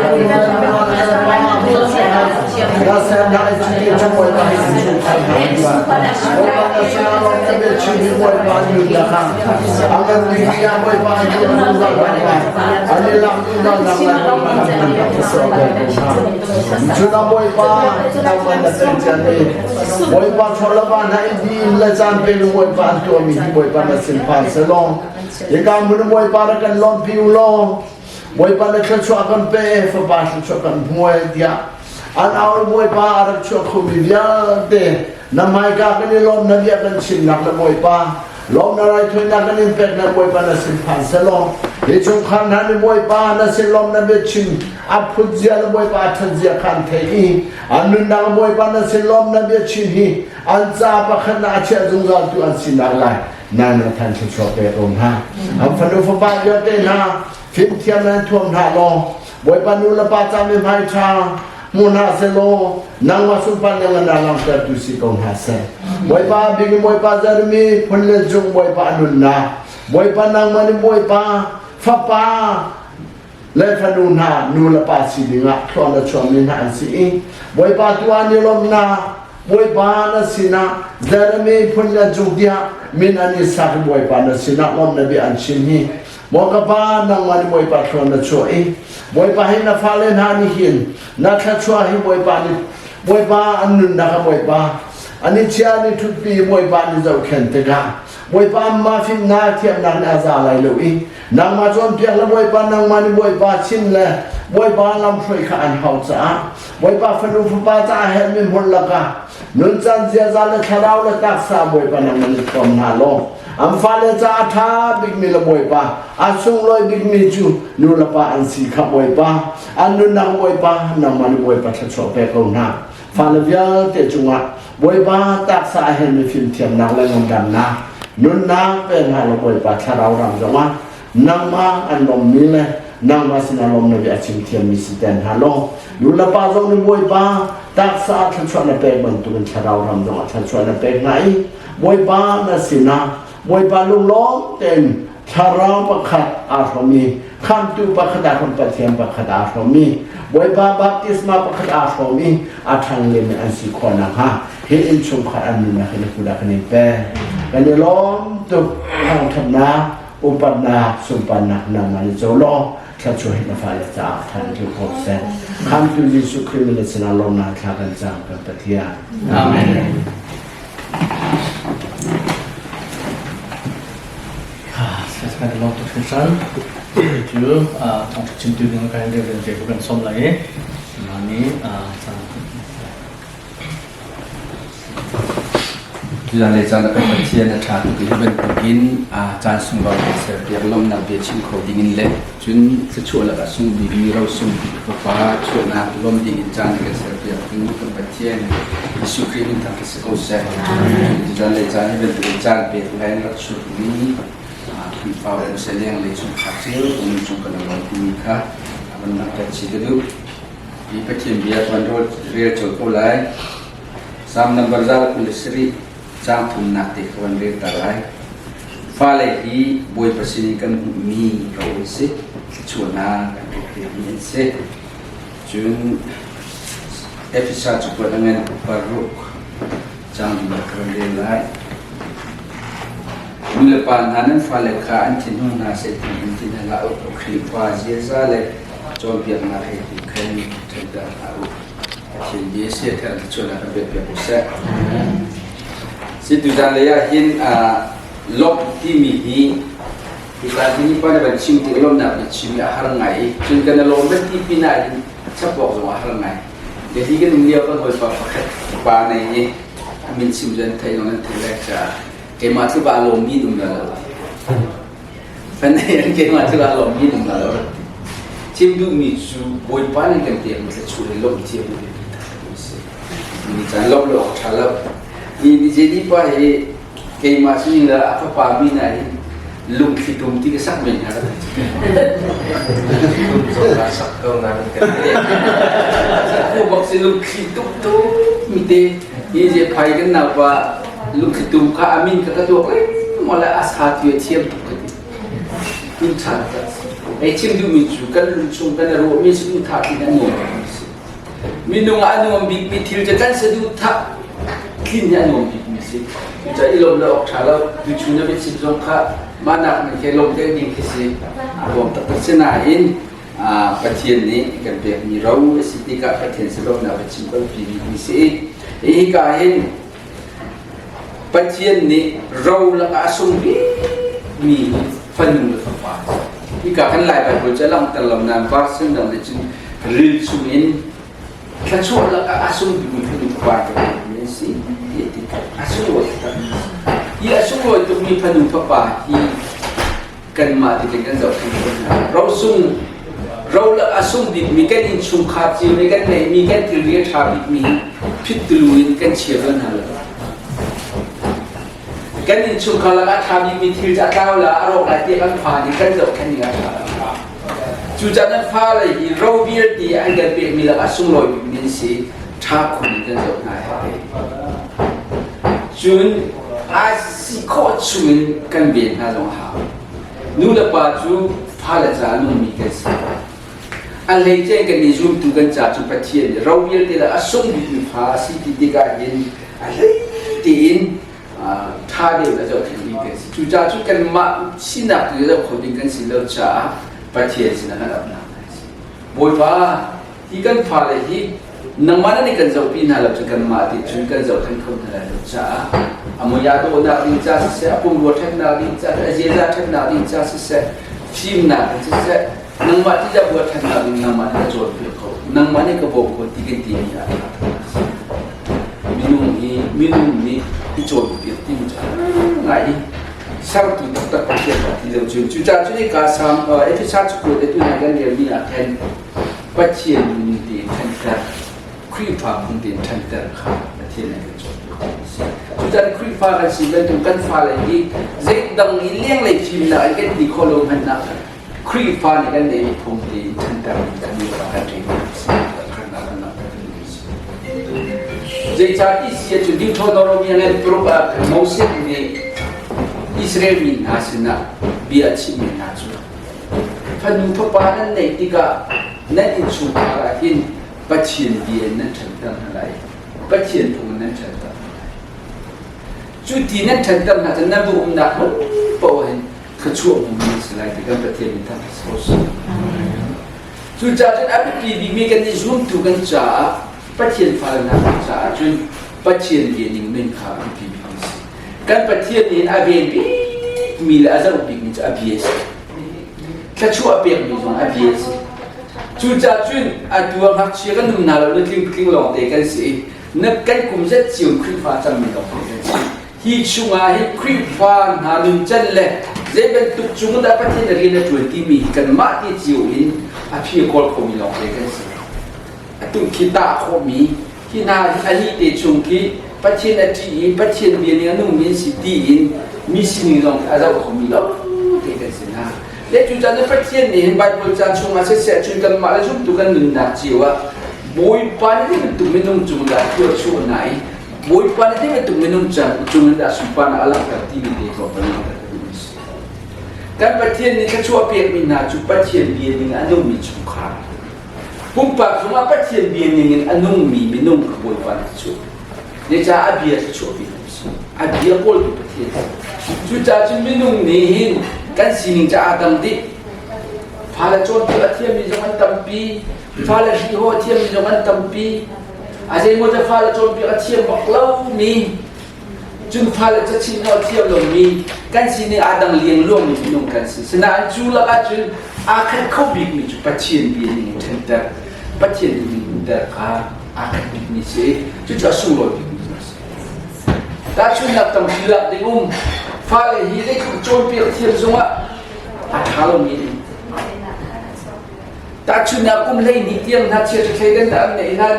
Speaker 5: pa biachim hi Bawipa nunnak ah a ngan bikmi ah Bawipa an tuah zungzal nak lai, an i lak zungzal nak lai Bawipa na hmannak thluachuah pe ko hna. Cun ah Bawipa nangmah na pek ciami Bawipa chawlava hna i din le caan pe in Bawipa an tuahmi hi Bawipa na sin phan selaw hika hmun Bawipa rak kan lawmhpi u law Bawipa na thluachuah kan pe fapa thluachuah kan hmuai tiah an au i Bawipa a rak chuah khomi vialte na hmaika kan i lawm na bia kan chimnak le Bawipa lawm na raithawinak kan in pek na Bawipa na sin phan selaw hi chungkhar hna nih Bawipa na sin lawm na biachim a phut zia le Bawipa a ṭhat zia kha an theih i an nunnak Bawipa na sin lawm na biachim hi an ca pakhat na a chiah zungzal tu an sinak lai nan na than thluachuah pe ko hna an fanu fapa vialte hna fimthiam nan thuam hna law Bawipa nu le pa ca mi hmai ṭha hmu hna selaw nangmah sunpar na na langhtertu si ko hna seh. Bawipa bik Bawipa Jeremy phun le zung Bawipa nunnak Bawipa nangmah nih Bawipa fapa le fanu hna nu le pa si dingah thlua na chuahmi hna an si i Bawipa tu an i lawmnak Bawipa na sinah Jeremy phun le zung tiah min an i sak i Bawipa na sinah lawm na bia an chim hi Maw ka pa, nangmah nih Bawipa thlua na chuah i Bawipa hi na fale hna nih hin na thluachuah hi Bawipa nih Bawipa an nunnak ah Bawipa an i chia an i ṭhutpi Bawipa nih zohkhenh tikah Bawipa anmah fimnak thiamnak nih a za lai lo i nangmah cawnpiak le Bawipa nangmah nih Bawipa chim le Bawipa lamhruai kha an hau caah Bawipa fanu fapa caah herhmi hmun lakah nuncan ziaza le thlarau le taksa Bawipa nangmah nih thuam hna law An fale ca a ṭha bikmi le Bawipa, a sunglawi bikmi cu nu le pa an si kha Bawipa, an nunnak Bawipa, nangmah nih Bawipa thluachuah pe ko hna. Fale vialte cungah Bawipa taksa a hermi fimthiamnak le ngandamnak, nunnak pe hna law Bawipa thlarau ram zongah nangmah an lawmmi le nangmah sinah lawmnak bia a chim thiammi si ter hna law nu le pa zong nih Bawipa taksa thluachuah na pek bantukin thlarau ram zongah thluachuah na pek hna i Bawipa na sinah Bawipa lunglawm tein thlarau pakhat aa hrawm i khamtu pakhat aa hrawm Pathian pakhat aa hrawm i Bawipa baptisma pakhat aa hrawm i a ṭhang lemi an si khawh nakhnga hi innchungkhar an nunnak hi na kut ah kan in pe kan i lawm tuk thangṭhatnak upatnak sunparnak nangmah nih co law thluachuah hi na fale caah than tu ko seh khamtu Jesuh Khrih min sinah lawmnak thla kan cam kan Pathian
Speaker 1: Amen. Kan i lawm tuk hringhran. Cu thawngṭha chimtu ding kan Reverend Jacob kan sawm lai i mah nih caan
Speaker 6: Tuzaan le caan ah kan Pathian a ṭha tuk i hi bantukin caan sunglawi kan serpiak lawmhnak bia chim kho dingin le cun thluachuah lakah sung bikmi rosung fapa chuahnak lawm dingin caan kan serpiak tu kan Pathian Jesuh Khrih min thangṭhat si ko seh. Tuzaan le caan hi bantukin caan pek le rak chuakmi Khrihfa um seleng le chungkhar cio um cung kan lawm timi kha van langhter chih ka duh. Hi Pathian bia kan rel colh ko lai. Salm number 127 caang thumnak te kha van rel ta lai. Fale hi Bawipa sin in kan hmuhmi ro an si, thluachuahnak kan pekpiakmi an si. Cun Efesa cakuat a ngan paruk caang duhnak ka van rel lai. Nulepa hna nan fale kha an thinhung hna seh ti in ti hna hlah u. Khrihfa ziaza le cawnpiaknak he tu khan ṭhanter hlah u. Pathian bia siather thluachuahnak kan pekpiak u seh. Si tuzan lei ah hin lawmh timi hi hika hi pa nih van chim tik lawmhnak bia chim hi a har ngai i cun kan i lawm ban ti pin ah hin chap awk zong a har ngai. Delhi kan um lio kan hawipa pakhat pa nei i a min chim cu an theih zong an theih lai caah keimah tluk ah a lawmmi an um la lo. Fanei an keimah tluk ah a lawmmi an um la lo. Chim duhmi cu Bawipa nih kan pekmi thluachuah hi lawmh thiam a biapi taktak si. Ni caan lawmh lo awk ṭha lo. Ni ni JD pa hi keimah sining le a fapa mi na hin lungthli tum ti ka sak men hna ka
Speaker 4: sak ko na kan
Speaker 6: Ku bak si lungthli tum tum mi te hi je phai kan nau pa lungthli tum kha amin ka ka tuak le mola asa tu thiam tuk ka ti tun chan ka ei chim duh mi cu kan lung chung kan ruah mi su tha tin an nuam minung ah a nuam bik mi thil cu kan saduh thah tlin hi a nuam bik mi si. si. Cucaah i lawm lo awk ṭha lo. Tuchun na biachim zong kha mah nak ning he lawm deuh ding khi si. A ruang taktak si nain Pathian nih kan pekmi ro a si tikah Pathian si lawmnak biachim kan pi bikmi si. Hika hin Pathian nih ro lakah a sung bikmi fanu le fapa a si. Hika kan Lai Baibal cu a langhter lo nain version dang nih cun ril chungin thluachuah lakah a sung bikmi fanu fapa kan pekmi an si ti a ti. A sunglawi taktak. Hi a sunglawi tukmi fanu fapa hi kanmah ti kan zohkhenh ko hna. Rosung ro a sung bikmi kan innchungkhar cio nih kan neihmi kan thilri a ṭha bikmi phit tulu in kan chia bal hna lo. Kan innchungkhar lakah a ṭha bikmi thil cu a tlau la a rawk lai tiah kan phan i kan zohkhenh ning a ṭha lo. Cucaah nan fale hi ro vialte an kan pekmi lakah sunglawi bikmi an si. Ṭha khun in kan zoh hna he. Cun a si khawh chungin kan ven hna zong a hau. Nu le pa cu fale caah nungmi kan si. A hleice kan i zumtu kan ca cu Pathian nih ro vialte le a sung bikmi fa a si ti tikah hin a hlei tein ṭha deuh le zohkhenh ding kan si. Cucaah cu kanmah sinak tu zoh kho ding kan si lo caah Pathian sinah kan apnak hna a si. Bawipa, hi kan fale hi nangmah nan kan zohpi hna lo cun kanmah ti cun kan zohkhenh kho hna lai lo caah a mui aa dawhnak ding ca siseh a pumrua ṭhatnak ding ca a ziaza ṭhatnak ding ca siseh fimnak in siseh nangmah ti dah bua ṭhatnak ding nangmah nih ka cawnpiak ko nangmah nih ka bawm ko ti kan timi ah minung hi minung nih i cawnpiak ti cu ngai i sertu taktak Pathian dah ti lo cun cucaah cun hika Salm Efesa cakuat le tunai kan relmi ah khan Pathian ning tein ṭhanter Khrihfa phung tein ṭhanter kha Pathian nih kan cawnpiak a si. Cucaah Khrihfa kan si bantuk kan fale hi zeidang i lenglei fimnak in kan ti khawh lo hmanh ah Khrihfa nih kan neihmi phung tein ṭhanter kan kan ṭin a si. Zeicahti si ahcun Deuteronomy le paruk ah Moses nih Israel mi hna sinah bia a chimhmi hna cu fanu fapa nan neih tikah nan innchungkhar ah hin Pathian bia in nan ṭhanter hna lai Pathian phung in nan ṭhanter hna lai cu ti nan ṭhanter hna cun nan va umnak hmun paoh hin thluachuah hmumi nan si lai ti kan Pathian min thangṭhat si ko seh. Cucaah cun a biapi bikmi kan i zumtu kan caah Pathian fale hna kan caah cun Pathian bia ning nun kha a biapi bikmi a si. Kan Pathian nih a ven bikmi le a zoh bikmi cu a bia a si. Thluachuah pekmi zong a bia a si. Cucaah cun atu ah ngakchia kan um hna lo na tling tling lawng te kan si i na kan kum zet cio Khrihfa cangmi lawng te kan si. Hi chungah hin Khrihfa hna nuncan le zei bantuk cung dah Pathian rian a ṭuan timi hi kanmah ti cio in a phi a kawl khomi lawngte kan si. Atu khi tah khawhmi hi hna hi a nih te chung khi Pathian a ṭih i Pathian bia ning a nungmi an si tiin mi sining zong a zoh khomi lawngte kan si hna. Le cucaah Pathian nih hin Baibal ca chungah siseh cun kanmah le zumtu kan nunnak cio ah Bawipa nih bantuk minung cung dah thluachuah hna i Bawipa nih zei bantuk minung cung in dah sunparnak a langhter timi te tlawmpal langhter ka duhmi a si. Kan Pathian nih thluachuah pekmi hna cu Pathian bia ning a nungmi chungkhar. Pumpak zongah Pathian bia ning in a nungmi minung kha Bawipa nih thluachuah. Zeicah a bia thluachuah bik a si. A bia kawltu Pathian. Cucaah cun minung nih hin kan sining ca aa dang dih. Fale cawnpiak a thiammi zong an tampi. Fale hrihhawh a thiammi zong an tampi. A zeimaw cu fale cawnpiak a thiam bak lomi, cun fale cachimh a thiam lomi, kan sining aa dang liangluangmi minung kan si. Sinain cu lakah cun aa khat kho bikmi cu Pathian bia ning in ṭhenter, Pathian ning in ter kha aa khat bikmi si. Cucu a sunglawi bikmi a si. Tahchunhnak tampi lak ding um. Fale hi zeitluk cawnpiak thiam zongah a ṭha lomi an Tahchunhnak kum 12 tiang hna chiahṭha thleidannak an neih hlan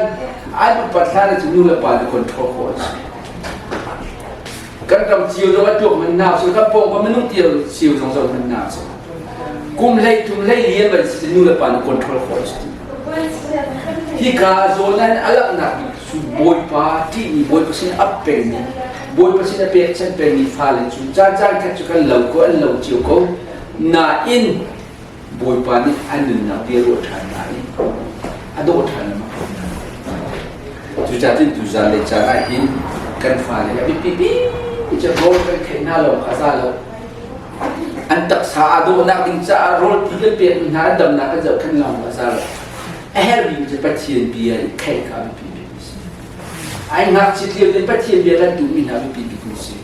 Speaker 6: an upat hlan ah cun nu le pa nih control khawh an si. Kan ram cio zong a tuak man hna so kan pawngkam minung cio cio zong zoh man hna so kum 13 hlei lian ban si nu le pa nih control khawh an si. Hika zawn an a langhnak bik cu Bawipa ṭihmi Bawipa sin ap pengmi Bawipa sin a pekchanh pengmi fale cu caan caan khat cu kan lo ko an lo cio ko nain Bawipa nih an nunnak bia ruah ṭhan hna i a dawh ṭhan lengmang ko hna. Cucaah cun tuzan le caan ah hin Kan fale a biapi bik cu rawl kan kheih hna lo kha za lo. An taksa aa dawhnak ding caah rawl ti kan pek hna an damnak kan zohkhenh lawng kha za lo. A herhmi cu Pathian bia i kheih kha a biapi bik a si. Ai ngakchit lio in Pathian bia kan duhmi hna biapi bik an si.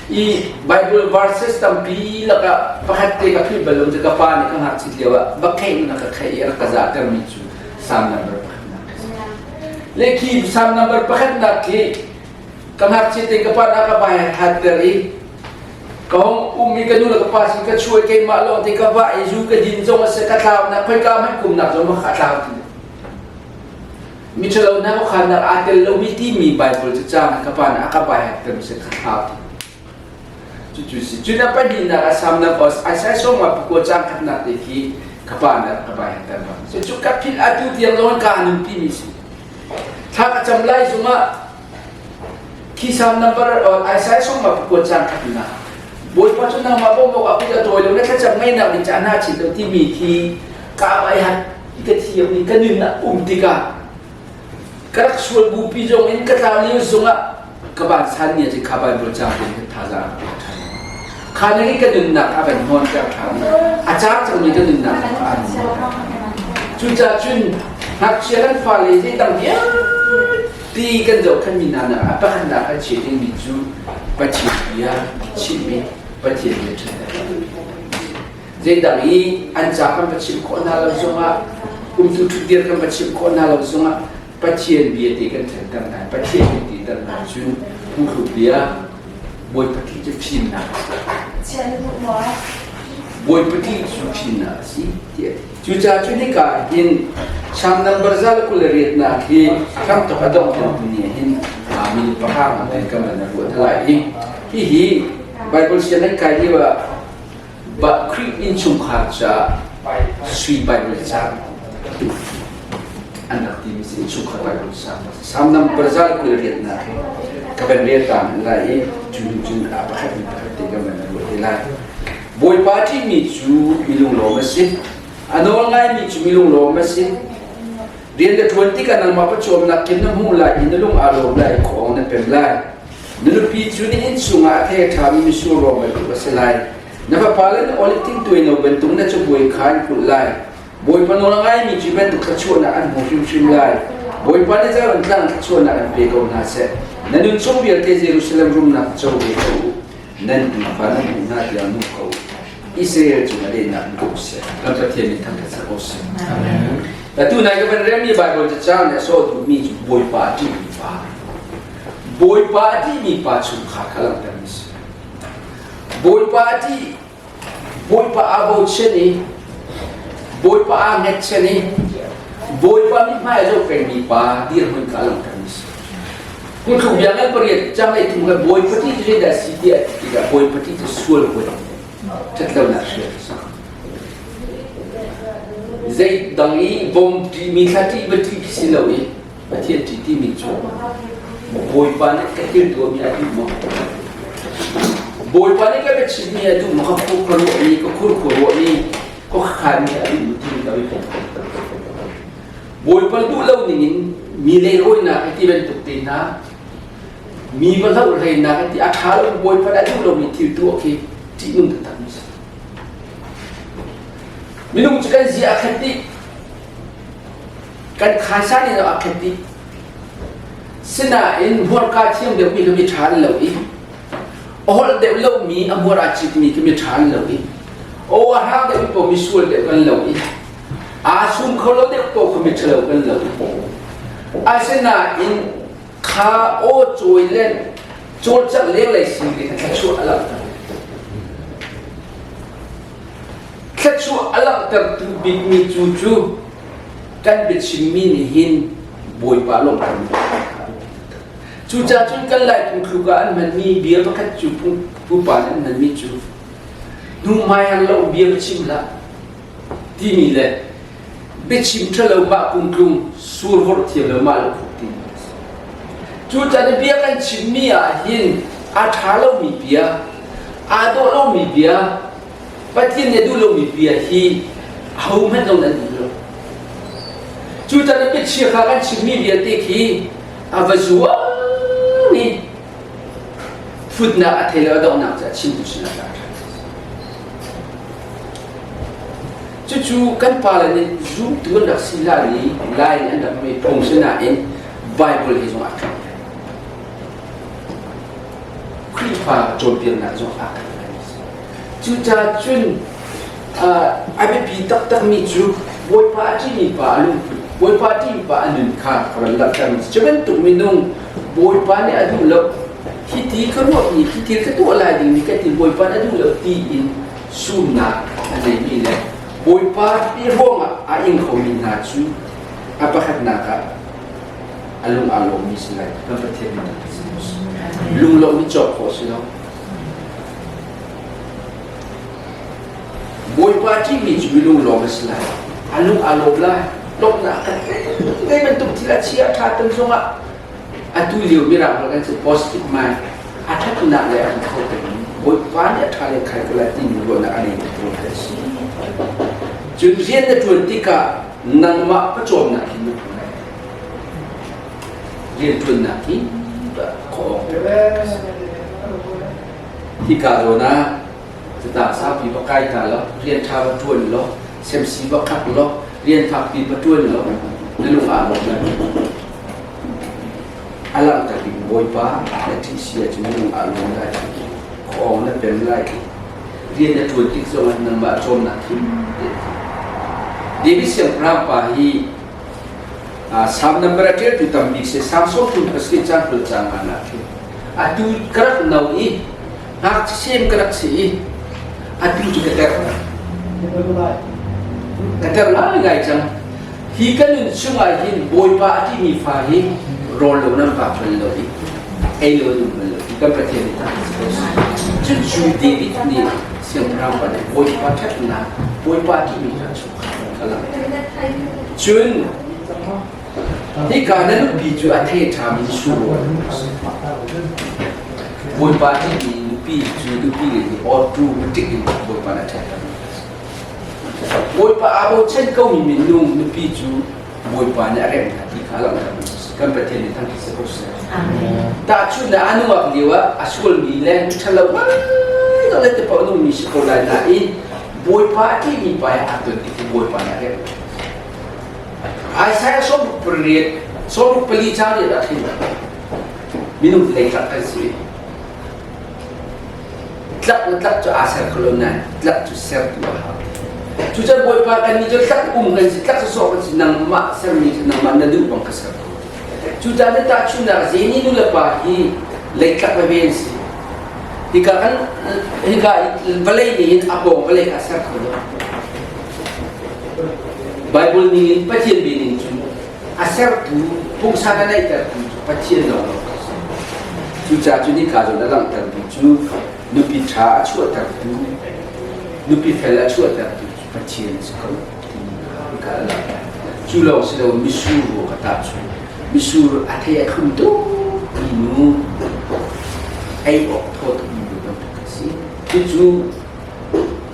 Speaker 6: I Bible verses tampi lakah pakhat te ka philh bal lo cu ka pa nih ka ngakchit lio ah va kheih in a ka kheih i a rak ka zahtermi cu Psalm number pakhatnak a si. Le khi Psalm number pakhatnak khi ka ngakchia te ka pa na ka bai hatter i ka hong um i ka nu le ka pa sin ka chuai keimah lawng te ka va i zu ka din zong a si ka tlau na khoika hmanh kumnak zong ka tlau ti miṭhalo hna khuakhannak aa tel lomi timi Bible cu caang ka pa nih a ka bai hatter mi si ka thlau ti Cucu si. Cun a pahnihnak a samnak os Isaiah sawmnga pakua caang khatnak te khi ka pa nih ka bai hatter bang. Cucu ka philh atu tiang zong ka nunpi mi si. Thla ka cam lai zongah khi sam number Isaiah sawmnga pakua caang khatnak Bawipa cu nangmah bawmh awkah kut a tawi lo na thlacam ngainak ding caah naa chin lo timi khi ka ai hat ka thiam i ka nun ah um tikah ka rak sual bupi zong in ka tlau lio zongah ka vansan ni cu kha Bible ca te kan thazaang ka pek ṭhan. Kha nih ka nunnak a van hawnter ṭhan i a caang cangmi ka nunnak kha a nunter. Cucaah cun ngakchia kan fale zeidang vialte kan zohkhenhmi hna nak ah pakhatnak kan chiah dingmi cu Pathian bia chimhmi Pathian bia ṭhatter. Zeidang i an ca kan va chimh khawh hna lo zongah umtu ṭhutdir kan va chimh khawh hna lo zongah Pathian bia te kan ṭhanter hna Pathian bia ti ter hna cun phungthluk bia Bawipa ṭih cu fimnak a si. Bawipa ṭih cu fimnak a si tiah Cucaah cu hika ah hin Psalm number 128 hi a hramthawk a dongh tiang ni ah hin minute pahra in kan van ruah hna lai i hihi Bible sian nan kai lio ah Khrih innchungkhar caah sui Bible ca an rak timi si innchungkhar Bible ca Psalm number 128 hi ka van rel ta hmanh lai i cu hnu cun a pakhat in pakhat te kan van ruah te lai. Bawipa ṭihmi cu mi lunglawm a si. A nawl ngaimi cu mi lunglawm a si. Rian na ṭuan tikah nangmah pawcawmnak kin na hmuh lai i na lung aa lawm lai i khuaawng na pem lai. Na nupi cu na inn chungah a thei a ṭhami mitsur ruang bantuk a si lai. Na fapa le na oliv thingtuai no bantuk na cabuai kha an kulh lai. Bawipa nawl a ngaimi cu bantuk thluachuahnak an hmu hrimhrim lai. Bawipa nih Zion tlang thluachuahnak an pe ko hna seh. Na nun chung vialte Jerusalem rumnak co ve ko u. Nan tuufa nan hmuh hna tiang nung ko u. Israel cung a lennak in ko seh. Kan Pathian nih thangṭhat ser ko seh. Amen. Atu nai ka van relmi Bible cacang nih a sawh duhmi cu Bawipa a ṭihmi pa. Bawipa a ṭihmi pa chungkhar kha langhtermi a si. Bawipa a ṭih, Bawipa aa bochan i, Bawipa aa hngetchan i, Bawipa mithmai a zoh pengmi pa dirhmun kha a langhtermi a si. Phungthluk bia ngan pariat cang lei thum kha Bawipa ṭih cu zeidah a si tiah ti tikah Bawipa ṭih cu sual huat ṭhatlonak hrial a si. Zei dang i bom ṭihmi thla ṭih va ṭih khi si lo i Pathian ṭih timi cu Bawipa nih ka thil tuahmi a duh maw? Bawipa nih ka biachimmi a duh maw? Ka khur ka ruahmi, ka khur khua ruahmi, ka khanmi a duh maw timi ka biapi. Bawipa duh lo ningin mi leirawinak hi ti bantuk te hna, mi va hlohhleinak hi ti a ṭha lo Bawipa nih a duh lomi thil tuah khi ṭihnung taktak mi si. Minung cu kan zia a khat dih. Kan khaisa nih a khat dih. Sinain hmurka thiam deuhmi kha mi ṭha an lo i a holh deuh lomi a hmur aa citmi kha mi ṭha an lo i aw a hrang deuh paoh mi sual deuh kan lo i aa sum kho lo deuh paoh kha mi ṭhalo kan lo. Asinain kha aw cawi le cawlcangh lenglei sin te kha thluachuah a langhter. Thluachuah a langhtertu bikmi cu cu kan biachimmi nih hin Bawipa lawmhter Cucaah cun kan Lai phungthluk ah an hmanmi bia pakhat cu pupa nih an hmanmi cu hnu hmai lo bia va chim hlah timi le biachim ṭhalo mah kungtlung sur vorh thiam lo mah lo khuk timi a si. Cucaah bia kan chimmi ah hin a ṭha lomi bia, aa dawh lomi bia, Pathian nih a duh lomi bia hi ahohmanh zong an duh lo. Cucaah biachia kha kan chimmi vialte khi a va zuang i. Futnak a thei lo a donghnak cu a chimtu sinah dah a ṭhat. Cucu kan pale nih zumtu an rak si hlan i Lai nih an rak hmei phung si nain Bible hi zong aa khat. Khrihfa cawnpiaknak zong aa khat. Cucaah cun a biapi taktakmi cu Bawipa a ṭihmi pa a lungput, Bawipa a ṭihmi pa a nun kha ka ron langhtermi cu bantuk minung Bawipa nih a duh lo hi ti ka ruahmi hi thil ka tuah lai dingmi ka ti Bawipa nih a duh lo tiin sumnak a neimi le Bawipa ti ruangah a ing khomi hna cu a pakhatnak ah a lung aa lawmmi si lai kan Pathian min si lunglawmh hi cawk khawh si lo Bawipa ṭihmi cu minung lawng a si lai. A lung aa lawm lai. Lawmhnak kan zei bantuk thil a chia a ṭha tan zongah atu lio mirang kan si positive mind a ṭhatnak le a kho peng Bawipa nih a ṭha le khai ko lai timi ruahnak a nei tu a si. Cun rian na ṭuan tikah nangmah pawcawmnak hin na ṭuan lai. Rian ṭuannak hi khawh Hika zawn ah Catang saupi va kai ta law, rian ṭha va ṭuan law, semsi va khak law, rian fakpi va ṭuan law, na lung aa lawm lai. A langhter ding Bawipa na ṭih si ahcun na lung aa lawm lai. Khuaawng na pem lai. Rian na ṭuan tik zongah nangmah cawmnak him te. David siangpahrang pa hi Salm number a ṭialtu tambik si Salm sawmthum pasarih cang 20 cang ah atu ka rak no i Ngakchia sem ka rak si i atu cu ka ter. Ka ter ngaingai cang. Hi ka nun chungah hin Bawipa a timi fa hi rawl lo nan vak bal lo i ei lo nan bal lo i kan Pathian nih tah si ko Cun cu David nih siangpahrang pa nih Bawipa ṭhatnak Bawipa timi hna chungkhar ka lang. Cun Hika na nupi cu a thei ṭhami sur Bawipa nih mi nupi cu nupi le hi automatic in Bawipa nih a ṭhenter. Bawipa aa bochan komi minung nupi cu Bawipa nih a remh hna ti kha langhter kan Pathian nih thangṭhat si ko seh. Tahchunhnak a nungak lio ah a sualmi le ṭhalo ngai le te paoh nungmi si ko lai nain Bawipa a ṭihmi pa he aa ton tik Bawipa nih a remh. Isaiah 68 64 caang nih a hrin. Minung lei tlak kan si. Tlak le tlak cu aa ser kho lo nain tlak cu sertu a hau. Cucan Bawipa kan nih cu tlak um kan si, tlak sawsawh kan si, nangmah sermi cu nangmah na duh bang ka ser ko. Cucaah na tahchunhnak Zeni nu le pa hi leitlak veve an si. Hika kan hika vawlei nih hin a pawng vawlei kha a ser kho lo. Bible ning in Pathian bia ning cun a sertu pungsan a neihtertu cu Pathian lawnglawng a si. Cucaah cu nika zawn a langhtermi cu nupi ṭha a chuahtertu, nupi fel a chuahtertu cu Pathian a si ko timi kha a langhter. Cu lawng si lo misur ruang a tahchunh. Misur a thei a thlum tuk mi nu ei awk thaw tukmi nu bantuk a si. Cucu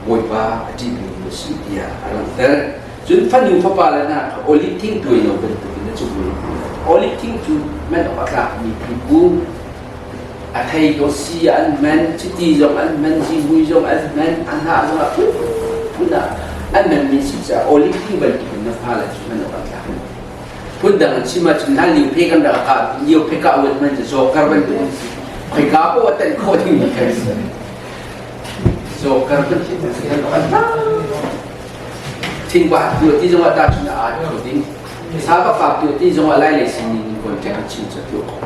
Speaker 6: Bawipa a ṭihmi nu a si tiah a langhter. Cun fanu fapa le hna kha oliv thing tuai lo bantukin a cungul. Oliv thing cu man awk a tlakmi thingkung a thei ko si an man, chiti zong an man, zihmui zong an man, a hnah zong a phunphun ah an manmi si caah oliv thing bantukin na fale cu man awk a tlak. Phundang an chim ahcun hlan lio phe kan rak kah lio phe kah uan man cu zawkar bantuk an si. Khoika poah a tenh khawh dingmi kan si. Zawkar bantuk an si. Thingva tu ti zong ah tahchun ah aa kho ding. Sa va kap tu ti zong ah lai lei sin ning contact an chim cu tu kho.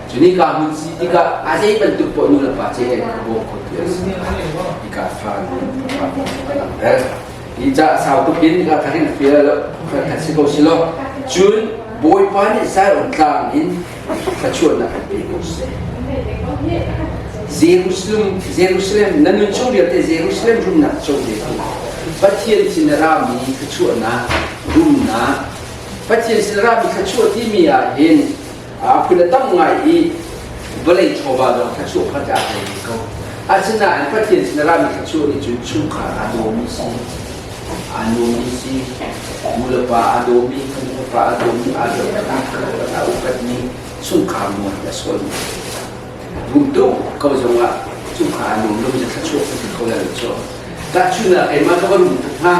Speaker 6: Cuni ka mun si tikah a zei bantuk poh nu le pa che bo kho tu a si. Hika fa pa Hi ca sau tuk in ka kharin fia lo khat si ko si lo. Cun Bawipa nih Zion tlang in thluachuahnak an pe ko seh. Jerusalem, Jerusalem, na nun chung vialte Jerusalem rumnak co ve ko. Pathian sin a rami thluachuahnak, rumnak, Pathian sin a rami thluachuah timi ah hin a phun a tam ngai i vawlei chawva zong thluachuah kha a thei ko. Asinain Pathian sin a rami thluachuah nih cun chungkhar a dawmi si, aa nuammi si, nu le pa aa dawmi, fanu fapa aa dawmi, aa zohkhenhmi, a upatmi chungkhar nuam a sualmi. Rum tuk ko zongah chungkhar a nuam lo mi thluachuah kan si kho lai lo cu. Tahchunhnak keimah ka va rum tuk hnga.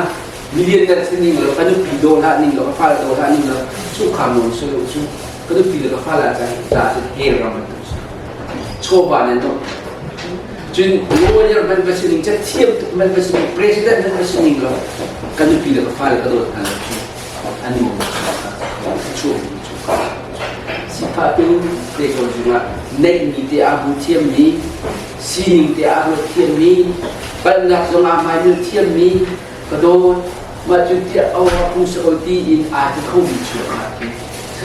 Speaker 6: Millionaire si ning law ka nupi daw hlah ning law ka fale daw hlah ning law chungkhar nuam si lo cu ka nupi le ka fale ca ca cu hell ram bantuk si. Chawva nih an Cun lawyer hmanh va si ning, cathiam tuk hmanh va si ning, president hmanh va si ning law ka nupi le ka fale ka dawt hna lo cu an nuam chuah Sifah tu te ko zungah neihmi te aa hmu thiammi, sining te aa ruat thiammi, palhnak zong aa hmaimil thiammi ka dawt. Mah cu tiah awa pung sa ko ti in aa ti khomi chuah khi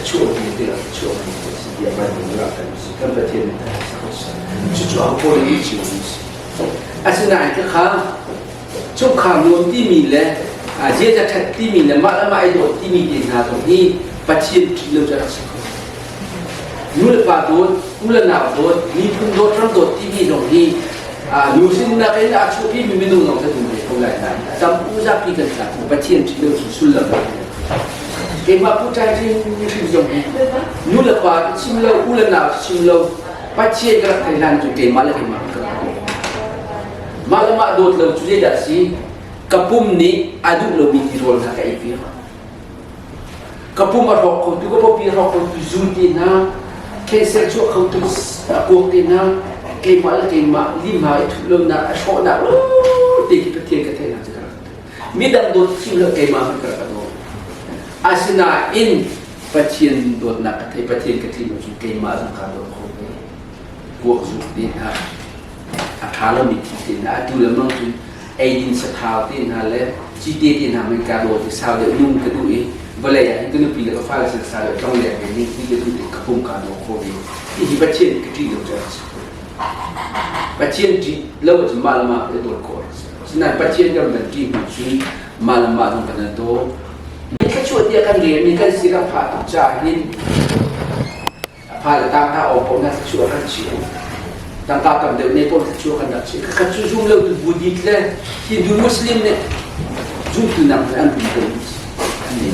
Speaker 6: thluachuah mi te ah thluachuah mi te si tiah Bible nih a kan si kan Pathian nih kan sak si. Cucu a kawl i cio mi si. Asinain khakha chungkhar nuam timi le ziaza ṭhat timi le mah le mah i dawt timi te hna zong hi Pathian ṭih lo cu a rak si kho. Nu le pa dawt, u le nau dawt, miphun dawt, ram dawt timi zong hi nu sinnak in a chuahpi mi minung zong kan um ve ko lai nain tam u zapi kan tlak Pathian ṭih lo cu sullam a keimah pu ṭai hrim zong hi nu le pa ka chim lo, u le nau ka chim lo, Pathian ka rak thei hlan cu keimah le keimah ka rak Mah le mah dawt lo cu zeidah si? Ka pum nih a duh lomi tirawl hna ka ei piak. Ka pum a hrawk khotu, ka pawpi a hrawk khotu zu te hna, cancer chuah khotu kuak te hna, keimah le keimah limha i thuh lonak, a hrawhnak te khi Pathian ka theihnak cu ka rak Midang dawt chim lo keimah hmanh ka rak dawt. Asinain Pathian dawtnak ka thei, Pathian ka tlin lo cu keimah zong kaa dawt kho ve. Kuak zuk te hna, a ṭha lomi thil te hna, atu le mang cun eidin sathau te hna le cite te hna man ka dawt i sau deuh nung ka duh i vawlei ah hin ka nupi le ka fale sin sau deuh tlong leng ve ning ti ka duh i ka pum kaa daw kho ve. Hihi Pathian ka ṭih lo cu a si. Pathian ṭih lo ahcun mah le mah ka dawt khawh a si. Sinain Pathian kan van ṭih hnu cun mah le mah zong kan i daw. Thluachuah tiah kan relmi kan si kan phah tuk caah hin A pha le tang hna aw paoh na thluachuah kan chiah. Tangka tam deuh ne paoh thluachuah kan rak chiah. Khat cu zum lo tu Buddhist le Hindu Muslim nih zumtu nak nih an rum deuh an nei.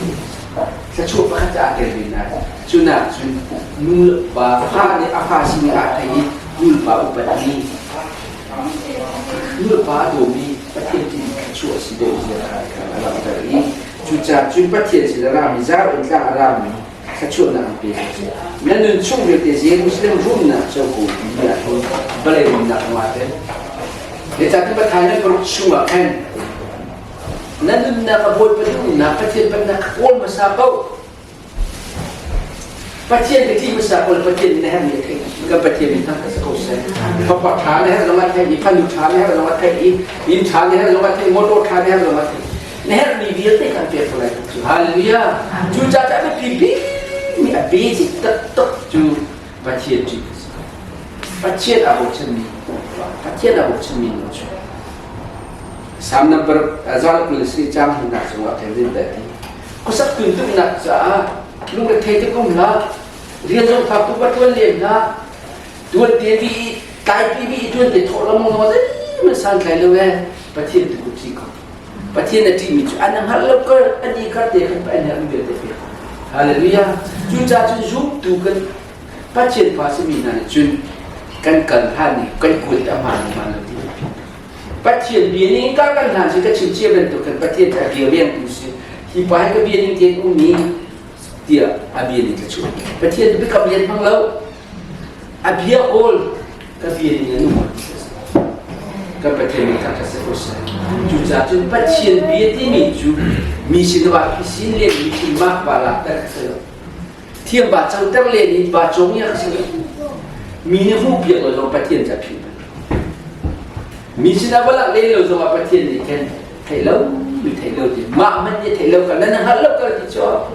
Speaker 6: Thluachuah pakhat aa tel ve na. Cu nak cun nu le pa fa nih a fa sining aa thei i nu le pa upat mi nu le pa a dawmi Pathian ti thluachuah si deuh zia kha a langhter i cucaah cun Pathian sin a rami zar in tlang a rami thluachuahnak an pe Na nun chung vialte Jerusalem rumnak co ko ti ahhin vawlei rumnak a tel. Zeicahtiah Pathian nan paruk chungah khan na nunnak a Bawipa duhnak Pathian pennak kha kawl hmasa ko. Pathian ka ṭih hmasa ko Pathian na herhmi a theih. Kan Pathian min thang ka si ko seh. Fapa ṭha na herh zong a theih i fanu ṭha na herh zong a theih i inn ṭha na herh zong a theih motor ṭha na herh zong a theih. Na herhmi vialte kan pek ko lai cu. Hallelujah. Cu caah a biapi bikmi a basic taktak cu Pathian ṭih a si. Pathian aa bochanmi Pathian aa bochanmi nu cu Salm number 120 caang hmuhnak cungah khin rin dah ti. Khuasak tuntuknak caah lungrethei tuk um hlah. Rian zong fak tuk va ṭuan len hlah. Tuan te bi i tlaipi bi i tuan te thawh lengmang zong zeihmanh santlai lo ee. Pathian tu ṭih ko. Pathian a ṭihmi cu an hngalh lo kar an i kar te khan an herhmi vialte pek. Hallelujah. Cucaah cun zumtu kan Pathian fa simi hna nih cun kan kal hlan i kan kut a hmaan hmaan lo ti Pathian bia ning ka kan hlan si ka chim cia bantuk khan Pathian cu a bia riantu si hi pa hi ka bia ning tein ummi tiah a bia ning ka chuah Pathian biakam lian hmang lo A bia kawl ka bia ning a nung kan Pathian min kha si ko seh. Cucaah cun Pathian bia timi cu mi sin va sin len mi sin mak ba lak ter si lo. Thiam ba coter len in ba cong ya si lo. Mi nih hmuh piak lo zong Pathian ca philh. Mi sinah va lak len lo zong ah Pathian nih khan thei lo mi thei lo ti mah man nih thei lo ka nan hngalh lo kal ti cu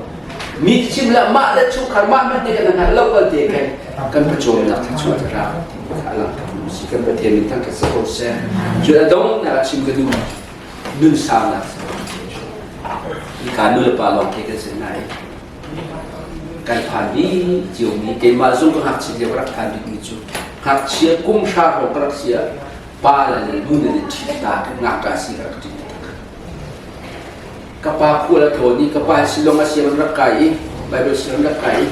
Speaker 6: mi chim la mah le chungkhar mah man nih kan hngalh lo kal ti kan kan pawcawmnak thluachuah ra a lang si kan Pathian min thang ka si ko seh cu a dong nak chim ka duh nun saunak ka nu le pa lawng ke kan si nai kan phan bi cio mi keimah zung ka ngakchia lio ka rak phan bik mi cu ngakchia kum hra hrawng ka rak sia pa le le nu le ṭhi ta ka ngakṭah si ka rak ṭi ka pa khual a tlawn i ka pa silong a siang rak kai i Bible siang rak kai i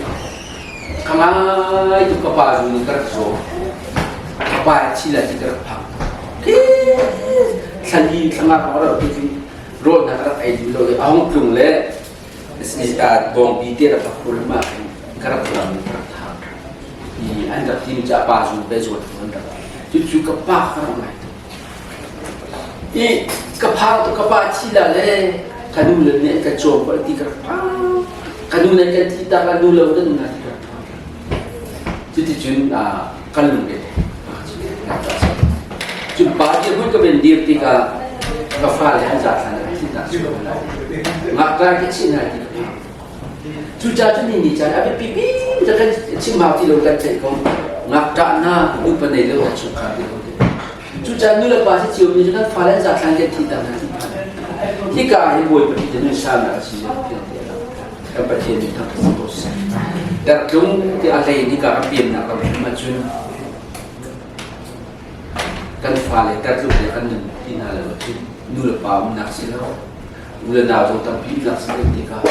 Speaker 6: ka ngai tuk ka pa zu nih ka rak zaw. pa thi lai ti ka rak phang. Thlali thlanga ka rak tu rawl hna ka rak ei duh lo i a hung tlung le bawngpi te rak ka phur ma ka rak lam ka rak thang. I an rak ti mi cu a pa zu pe zuat an rak. Cucu ka pa ka rak ngai tuk. I ka phang tuk ka pa thi la le ka nu le nih an ka cawm ko ti ka rak phang. Ka nu nih kan thi tak la nu lo kan nu na ti ka rak phang. Cuticun kan lungre Cun pa dirhmun ka ven dir tikah ka fale an zathlan ah thihnak sual lai. Ngaktlai ka chih hna ti ka phang. Cucaah cun ni ni caan a biapi bik da kan chim hau ti lo kan theih ko. Ngakṭah hna nupa nei lo kan chungkhar ti lo. Cucaah nu le pa si cio mi cu kan fale an zathlan kan thih tak hna ti phan. Hika ah hin Bawipa ṭih nun salnak a si kan Pathian nih thangṭhat si ko seh. Dartlung ti a hlei in hika kan piannak ram hrim ahcun kan fale dartlung le kan nun ti hna lo ahcun nu le pa umnak si lo u le nau zong tampi umnak si lo tikah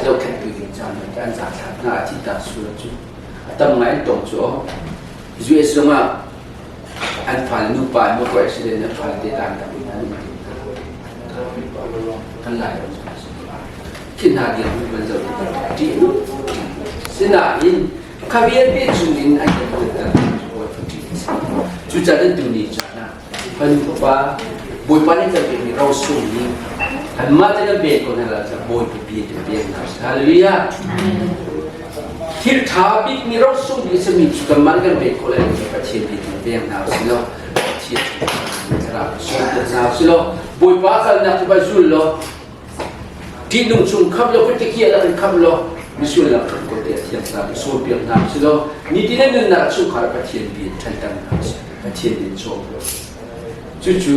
Speaker 6: zohkhenhtu ding caan an zathlat hna a thihtak sual cu a tam ngai an tong cu US zongah an fale nupa in motor accident an fale te tan tak in an um kan lai ram khi hna dir hun van zoh tikah ṭih sinain kha vialte chung in an kan luatter cucaah tuni caan ah fanu fapa Bawipa nih kan pekmi rosung nih anmah te kan pek ko hna la Bawipa bia kan pek hna hallelujah thil ṭha bikmi rosung bik a simi cu kanmah kan pek khawh lai lo Pathian bia kan pek hna usih law Pathian thlarau sawmpiak hna usih law Bawipa kalnak cu va zul law Ṭihnung chung khamh law kut lah in khamh law misual lak khamh ko tiah thiang thlarau nih sawmpiak hna usih law nitin na nunnak chungkhar Pathian bia in ṭhanter hna usih Pathian bia in cawm law cucu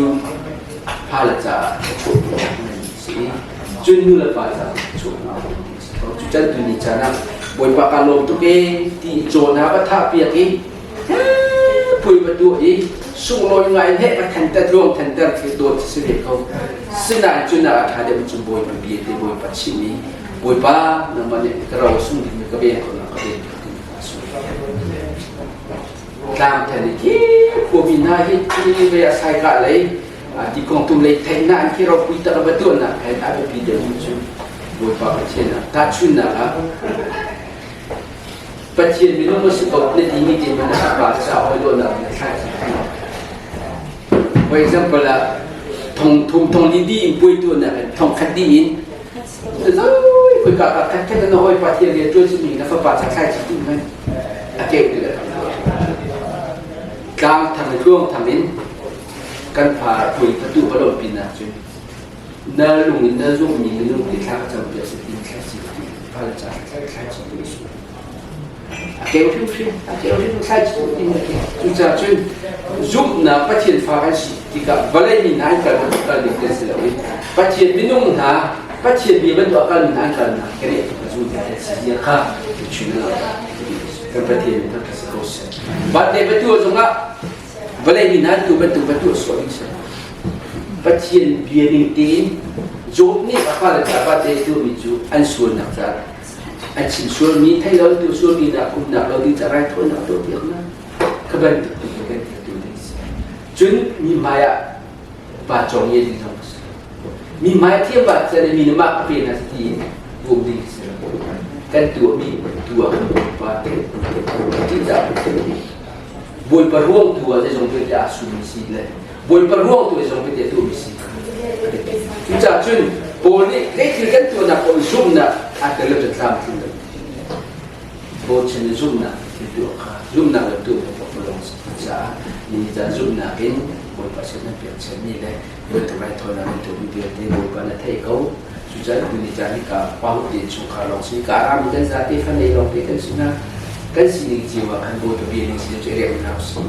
Speaker 6: fale caah thluachuah nan si i cun nu le pa caah thluachuah cucan tuni caan ah Bawipa ka lawm tuk ee ti caw hna va thah piak i pui va tuah i sunglawi ngai in heh va thenter luang thenter khi dawt si ve ko sinain cun a ṭha deuh cu Bawipa bia te Bawipa chim i Bawipa nangmah nih ka ro sung ding ka ven ko na ka ven ko tlang then i khi khuami hna hi khi ve a sai ka lei ti kong tum lei theih na an khi ropui tak va tuahnak hen a biapi deuh cu Bawipa Pathian ah tahchunnak ah Pathian minung a si ko na timi te hmanh ah pa ca hawi dawhnak in a thlai For example ah thong thum thong li di in puai tuahnak in thong khat di in zoi koi ka ka khat khat na hawi pa thian rian tuan simi na fapa ca thlai chi tu man a keu ti le tlang thang tluang thang in kan fa puai patu palom pin ah cun na lung in na zumhmi minung te thla ka campiak si ti thla ci fa le ca thla thla ci tu su a keu hrimhrim a keu hrim thlai ci tu ti cucaah cun zumhnak Pathian fa kan si tikah vawlei mi hna an kal bantuk kal ding kan si lo i Pathian minung hna Pathian bia bantuk a kal mi hna an kal nak kan i zum kan si zia kha chim kan Pathian min thangṭhat si ko seh Bate batu zongah vawlei mi hna tu bantuk va tuah sawh ding si Pathian bia ning tein Job nih a fale ca vate tuahmi cu an sualnak caah an chim sualmi thei lo tu sualmi nak umnak lo ding ca raithawinak tuah piak na kha bantuk tu kan tu ding si cun mi hmai ah pa cawng ye ding zong si mi hmai thiam ba chan mi na mah ka pe na ti um ding si kan tuahmi tuah pa te ti za Bawipa ruang tu ah zeizong vialte aa sumi si le Bawipa ruang tu zeizong vialte tuahmi si. Cucaah cun Paul nih zeithil kan tuahnak paoh zumhnak aa tel lo cun tlam tling lo. Bochan in zumhnak thil tuah kha zumhnak le tuah paoh lawng si caah nihin caan zumhnak in Bawipa sin nan pekchanmi le bantuk raithawinak nan tuahmi vialte Bawipa na theih ko. Cucaah tuni caan hi ka pahu te chungkhar lawng si ka ram kan zate fanei lawng te kan si na kan sining cio ah khan Bawipa bia ning si cu rem hna usih.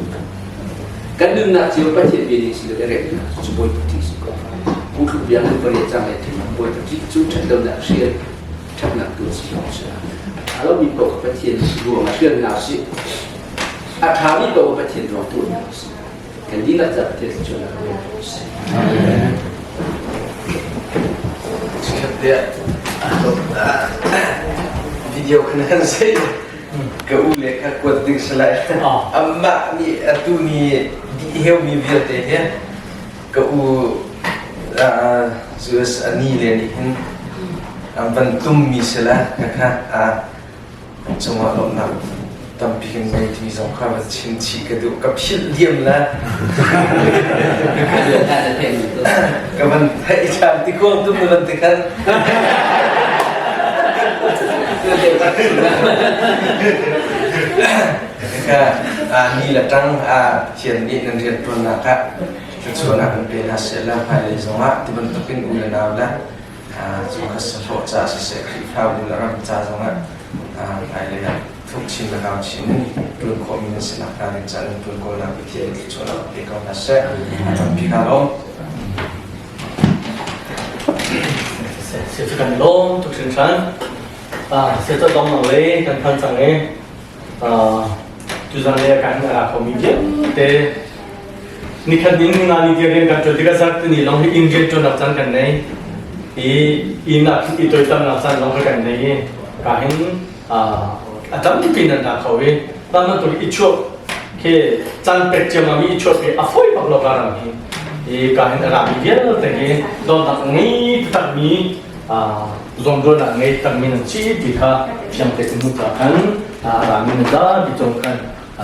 Speaker 6: Kan nunnak cio Pathian bia ning si le rem hna cu Bawipa ṭih si ko. Phungthluk bia ngan pariat cang le thim Bawipa ṭih cu ṭhatlonak hrial ṭhatnak tu si lawng si. A ṭha lomi paoh kha Pathian ruang ah hrial hna usih. A ṭhami paoh kha Pathian ruang tuah hna usih. Kan dihlak ca Pathian thluachuahnak kan ko seh.
Speaker 4: Amen. Video kan kan sei. Ka u le kha kuat ding si lai. Amah nih atu ni dih heumi vialte hi ka u US a ni le nih hin an van tummi si la ka kha an cungah lawmhnak tampi kan ngei timi zong kha va chim chih ka duh. Ka philh diam la. Ka van theih ṭhan ti kong tum na van ti khan. Ka ni le ṭang Pathian nih nan rian ṭuannak ah thluachuahnak kan pe hna seh la hmailei zongah ti bantukin u le nau le cu kha sahlawh ca siseh Khrihfabu le ram ca zongah hmailei ah thuk chin le kau chin in ṭuan khawhmi nan si nak hnga ding ca nan ṭuan kawlnak Pathian nih thluachuahnak pe ko hna seh. Tampi kaa lawm.
Speaker 1: Saya cu kan lawm tuk hringhran. Saya cu dong nang le kan phan cang i tuzan le kan ra khomi vialte nikhat ning nga ni tiang rian kan ṭuan tikah zarh tuni lawng hi inn rian ṭuannak caan kan nei i inn ah i toitamnak caan lawng kan nei i ka hin a tampi nan ra kho i mah bantuk i chuak khi caan pek ciammam i chuak hi a fawi bak lo ka ram hi i ka hin a rami vialte hi dawtnak ngei takmi zawnruahnak ngei takmi nan si ti kha fiang te in hmu ca khan a rami nan zapi cung khan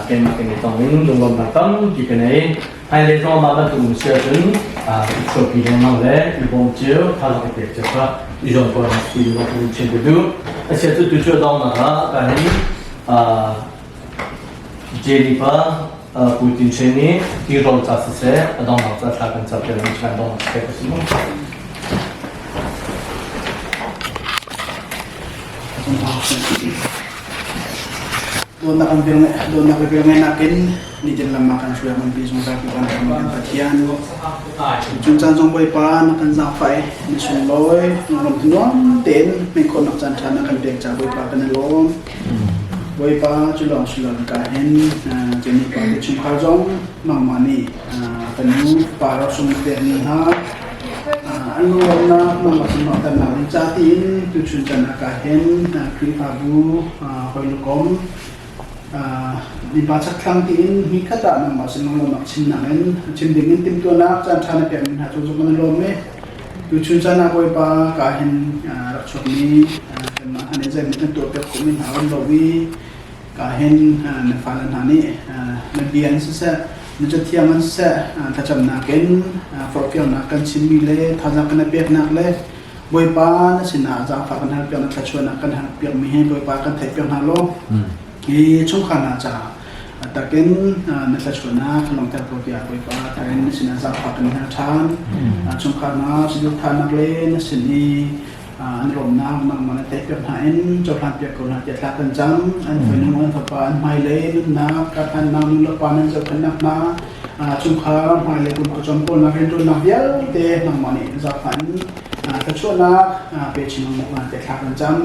Speaker 1: keimah kan i tong in lunglawmhnak tampi ka nei. Hmailei zong mah bantuk um si ahcun i chuahpi lengmang le i bawm cio, thazaang i pek cio kha i zuam ko hna ti lawng in chim ka duh. Asia cu tu cu donghnak ah ka hin Jennifer Putin Chen nih tirawl ca siseh a donghnak ca thla kan cap lengmang kan donghnak siseh ka si mu.
Speaker 7: Dawtnak kan vel dawtnak le velngeihnak in nitin lam ah kan hruai kan pi zungzal tu kan ram kan Pathian. Cung caan zong Bawipa na kan zaangfah i na sunglawi lunglam nuam tein hmeh khawhnak caan ṭha na kan pek ca Bawipa kan i lawm. Bawipa cu lawng si lo ka hin Jenny pa te chungkhar zong nangmah nih kan nu pa ro sung na pek ni hna an lungrawlnak nangmah sin langhternak ding ca tiin tuchun chan ah ka hin Khrihfabu hawilukom mipa chakthlang tiin hi khat ah nangmah sin lunglawmnak chimnak in chim ding in timhtuahnak caan ṭha na pekmi hna cu zong kan i lawm i tuchun caan ah Bawipa ka hin rak chuakmi kanmah hna nih zeihmanh kan tuah piak khawhmi hna um lo i Ka hin na fale hna nih na bia in siseh, na cathiang in siseh, thlacamnak in forhfialnak kan chimmi le thazaang kan i peknak le Bawipa na sinah zaangfah kan halpiak na thluachuahnak kan halpiakmi hi Bawipa kan theihpiak hna law hi chungkhar hna caah takin na thluachuahnak langhter ko tiah Bawipa thar in na sinah zaangfah kan hal ṭhan. Chungkhar hna saduhthahnak le na sin i an lawmnak nangmah na theihpiak hna in cohlan piak ko hna tiah thla kan cam. An fanu an fapa an hmailei nunnak karhlannak nu le pa nan zohkhenhnak hna chungkhar hmailei kum khuacawm kawlnak rianṭuannak vialte nangmah nih zaangfah in thluachuahnak pe chin lengmang hna tiah thla kan cam.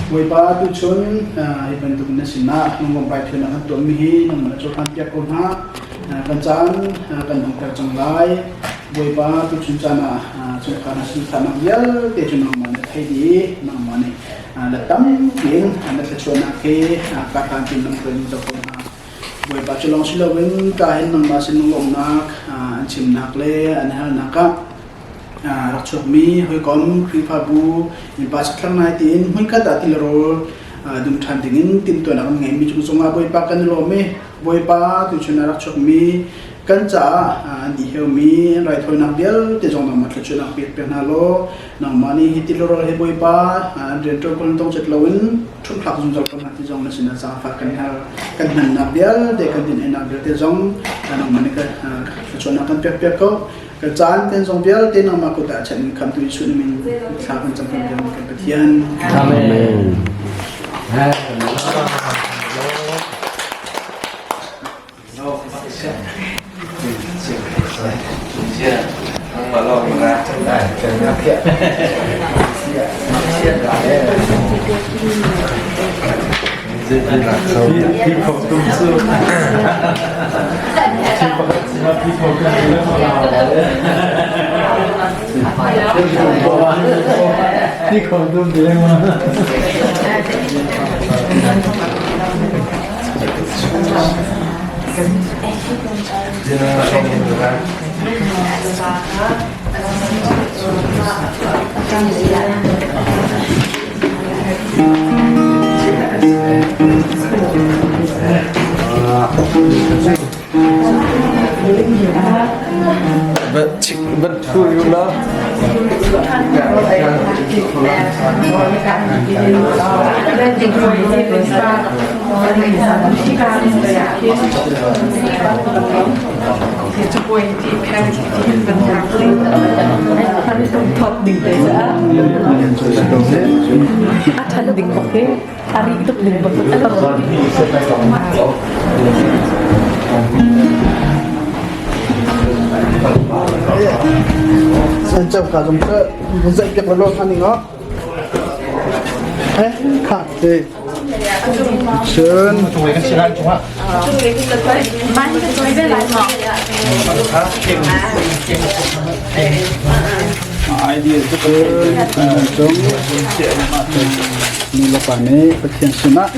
Speaker 7: Bawipa tuchun hi bantuk na sinah lunglawmh raithawinak kan tuahmi hi nangmah na cohlan piak ko hna. Kan caan kan donghter cang lai. Bawipa tuchun caan ah chungkhar na sunthahnak vialte cu nangmah na thei dih i nangmah nih na tampi in na thluachuahnak hi karhlan tin lamhruai in zoh ko hna. Bawipa cu lawng si loin ka hin nangmah sin lunglawmhnak an chimnak le an halnak ah rak chuakmi hawikom Khrihfabu innpa chakthlang nai tiin hmunkhat ah ti le rawl dum ṭhan dingin timhtuahnak an ngeimi cung cungah Bawipa kan i lawm i Bawipa tuchun a rak chuakmi kan caah an diheumi raithawinak vialte zong nangmah thluachuahnak pek piak hna law nangmah nih hi tilawrawl hi Bawipa an rianṭuan ko tong cet loin ṭhumthlak zungzal ko hna ti zong na sinah zaangfah kan hal kan hmannak vialte kan din einak vialte zong nangmah nih thluachuahnak kan pek piak ko kan caan kan zong vialte nangmah kut ah chan in khamtu Jesuh na min thla kan cam kan kan Pathian.
Speaker 1: Amen.
Speaker 4: But who you love?
Speaker 7: San chau ka zong cu vun zaih piak law kha ning ah. Eh, kha te. Cun Cun nu le pa nih Pathian sinah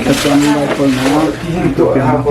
Speaker 7: thlacam raithawinak tuahpiak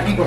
Speaker 7: ti ko.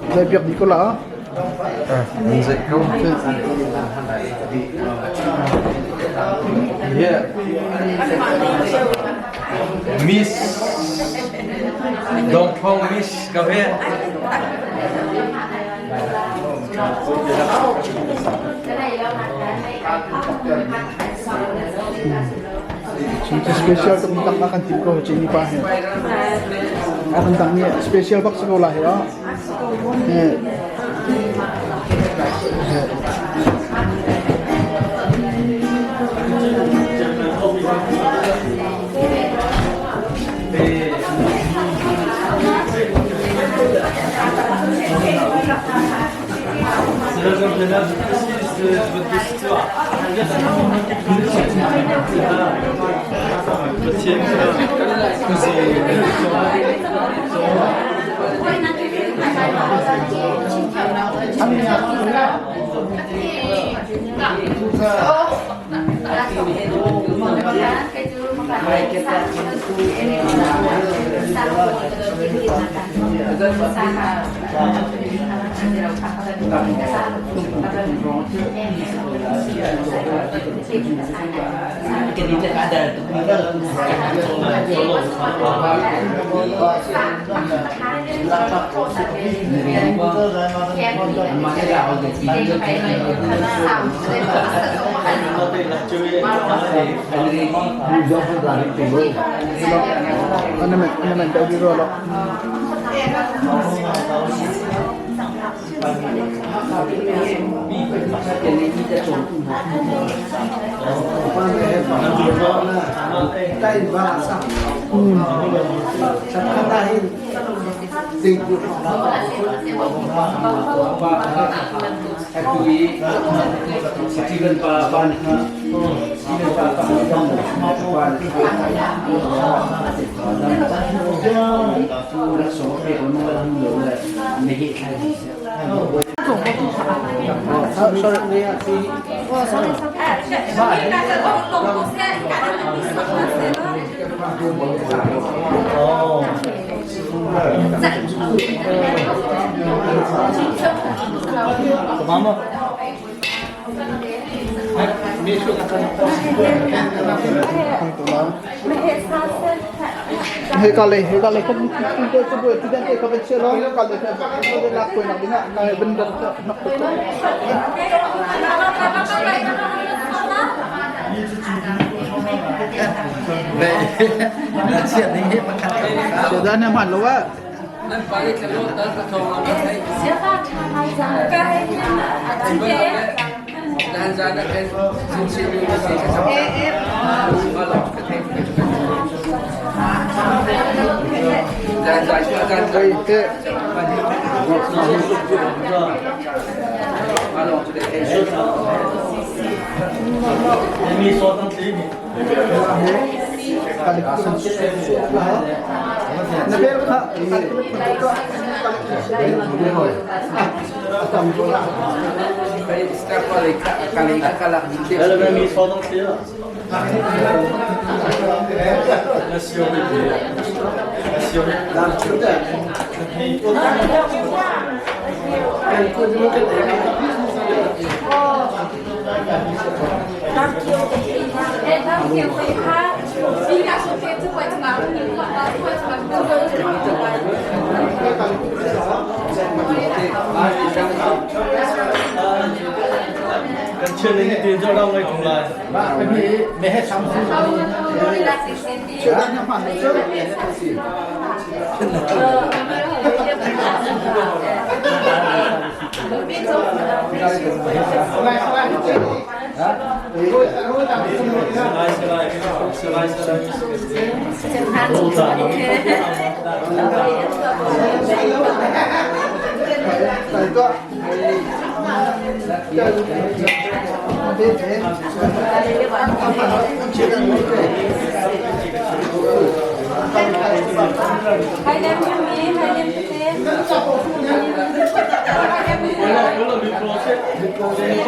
Speaker 7: Zai biak dih ko la.
Speaker 4: Miss Dongthong Miss ka ve.
Speaker 7: Special tuk tak na kan tim ko chini pa he. A kan dang ni special bak si ko la he. Ana men dau ro lo.
Speaker 6: Tu i Steven pa pa nih Steven pa pa
Speaker 1: Mama.
Speaker 7: Hika lei kan te cu buai ti te ka van chia lo ka lei ka lak koi nak ding ah ka ban dan nak ko. Chia na man lo wa.
Speaker 6: Nan pa i thlalo tal ka thong lo thai. Dan zan na kan sin sin mi ma si ka sam. Ma lo ka thai. Dan zan dan zan.
Speaker 7: Te.
Speaker 6: Ma lo chu de.
Speaker 1: Mi so tan tli mi.
Speaker 7: Na bel kha.
Speaker 6: Staff pa le ka ka le ka la.
Speaker 1: Ele mi so tan tli la. Na sio mi. Na sio mi. Kan chen ni ti jo dang ngai thung lai.
Speaker 7: Chia dan na man lo chu.
Speaker 1: Lai lai lai lai.
Speaker 7: Sai to. Te te.
Speaker 1: Wala wala mi project. Mi project.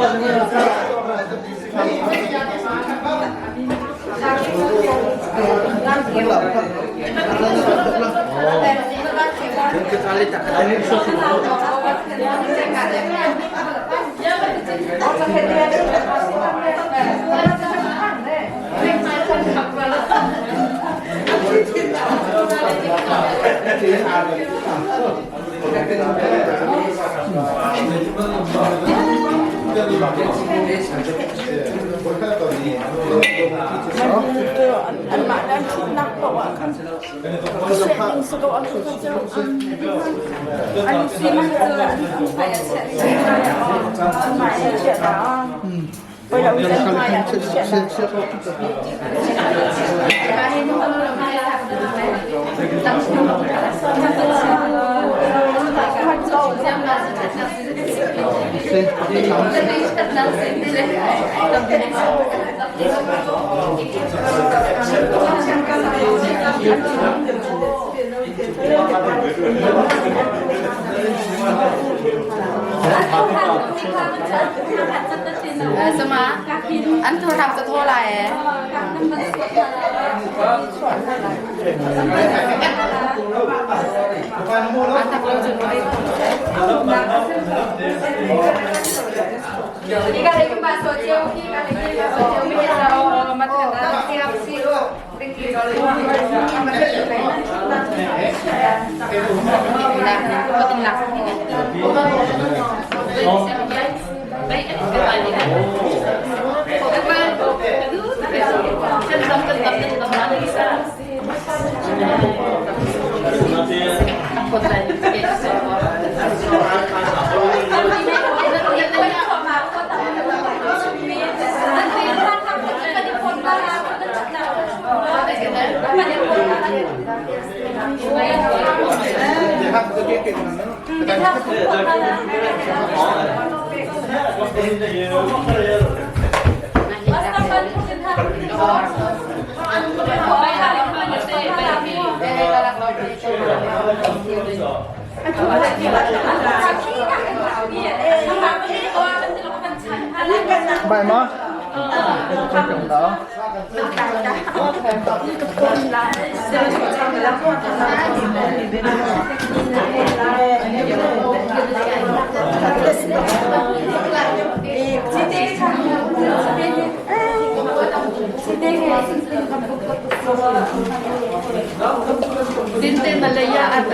Speaker 8: Sama, an thu rak ca thaw lai ee. An tak lo cun oi.
Speaker 7: Bai ma?
Speaker 8: Dinte Malaya at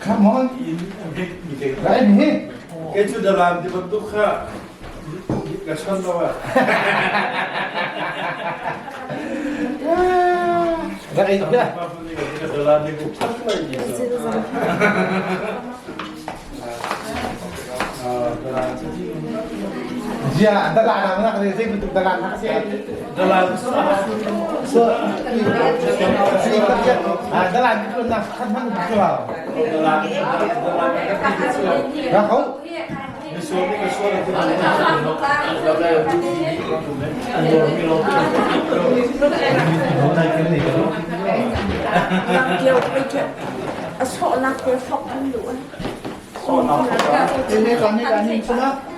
Speaker 2: Come on. Right here.
Speaker 3: Ke cu dalan ti bantuk kha ka chon lo ah.
Speaker 2: Right here.
Speaker 3: Dalan ni ku phak lai ni.
Speaker 2: Zia, dalan nak ni sing bentuk dalan nak si.
Speaker 3: Dalan
Speaker 2: So, si kerja. Ah, dalan itu nak kan man jual.
Speaker 3: Dalan dalan
Speaker 2: Dah kau? Ini kami kami semua.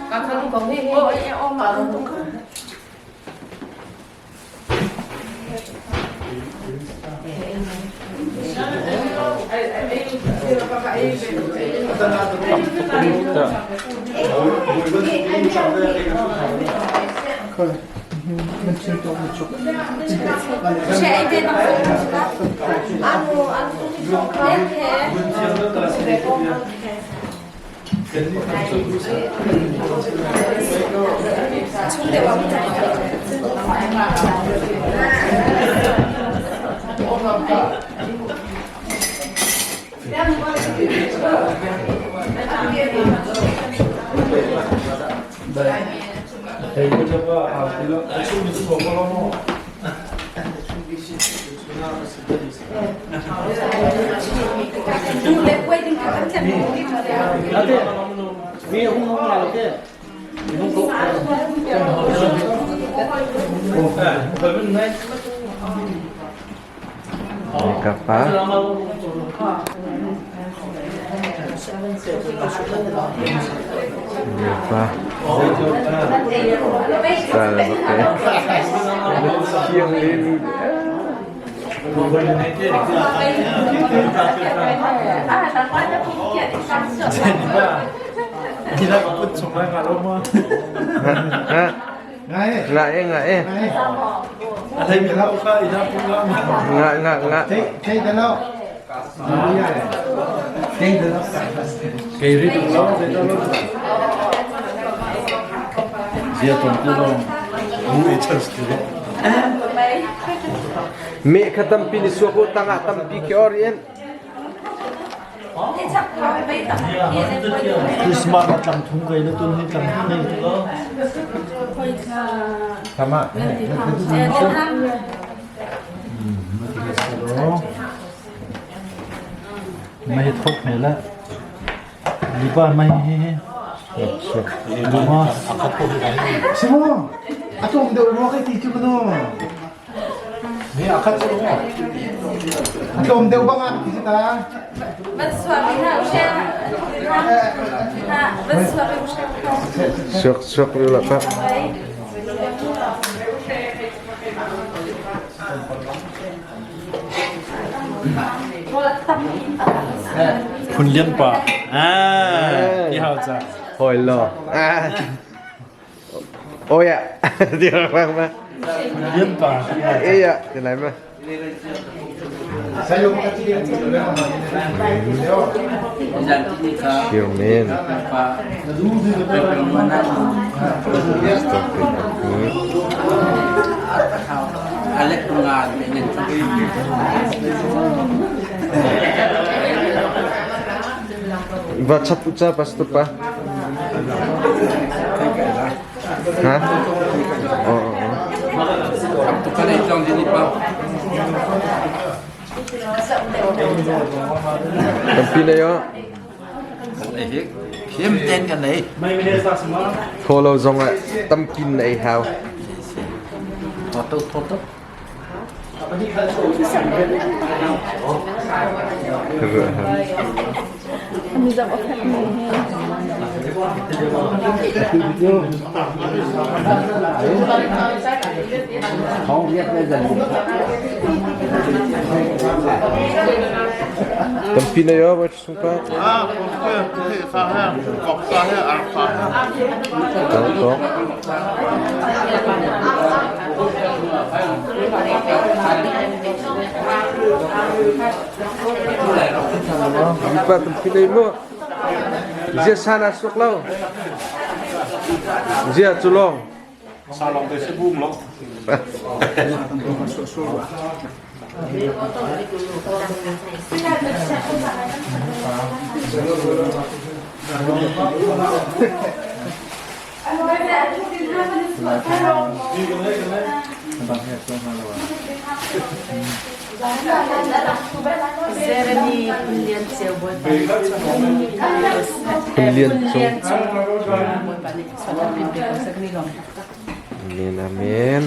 Speaker 4: Ka pa. Pa. Salah oke. Siang ini. Ngah e ngah e. Ngah ngah ngah. Meh kha tampi ni suak u tangah tampi khi or in.
Speaker 3: Christmas a tlang thum kai na tun hi tlang thum nei tu lo.
Speaker 2: Tama.
Speaker 3: Mai thok me la. Liba mai hi hi. Luma.
Speaker 2: Simo. Atom deuh ruwa kai ti chu no.
Speaker 3: Ni akhat chu lo.
Speaker 2: Atom deuh bang ah ti ta.
Speaker 4: Suak suak lu la pa.
Speaker 3: Phun lian pa. Ah, ti hao cha.
Speaker 4: Hoi lo. Ah. Ôi ạ. Ti rang ma.
Speaker 3: Phun lian pa.
Speaker 4: Ê ạ, ti lai ma. Siêu men. Va chat u ca pastor pa. Ha? Oh, oh, oh. Tampi na yo.
Speaker 6: Phim ten kan nei.
Speaker 4: Follow zong ah tamkin na ei hau.
Speaker 6: Thoto thoto.
Speaker 4: Tampi na yo ba sungpa. Tong tong. Pa tampi na mo. Zia sana suk lo. Zia culong.
Speaker 3: Salong te sebung lo.
Speaker 4: Phun Lian Cung. Amen amen.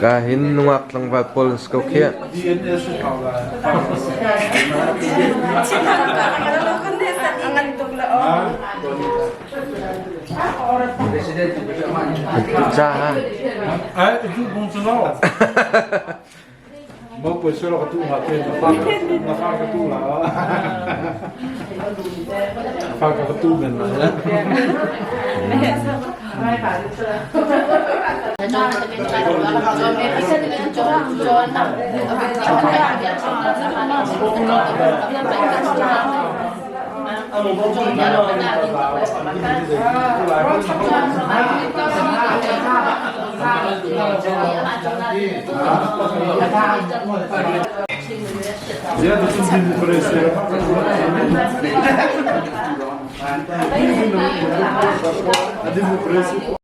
Speaker 4: Ka hin nungak tlangval pawl an si ko khiah. Ca ha.
Speaker 3: Ai, tu bung chu lo. Mo pui su lo ka tu ha te na fa na fa ka tu la. Fa ka tu men la. A democracy.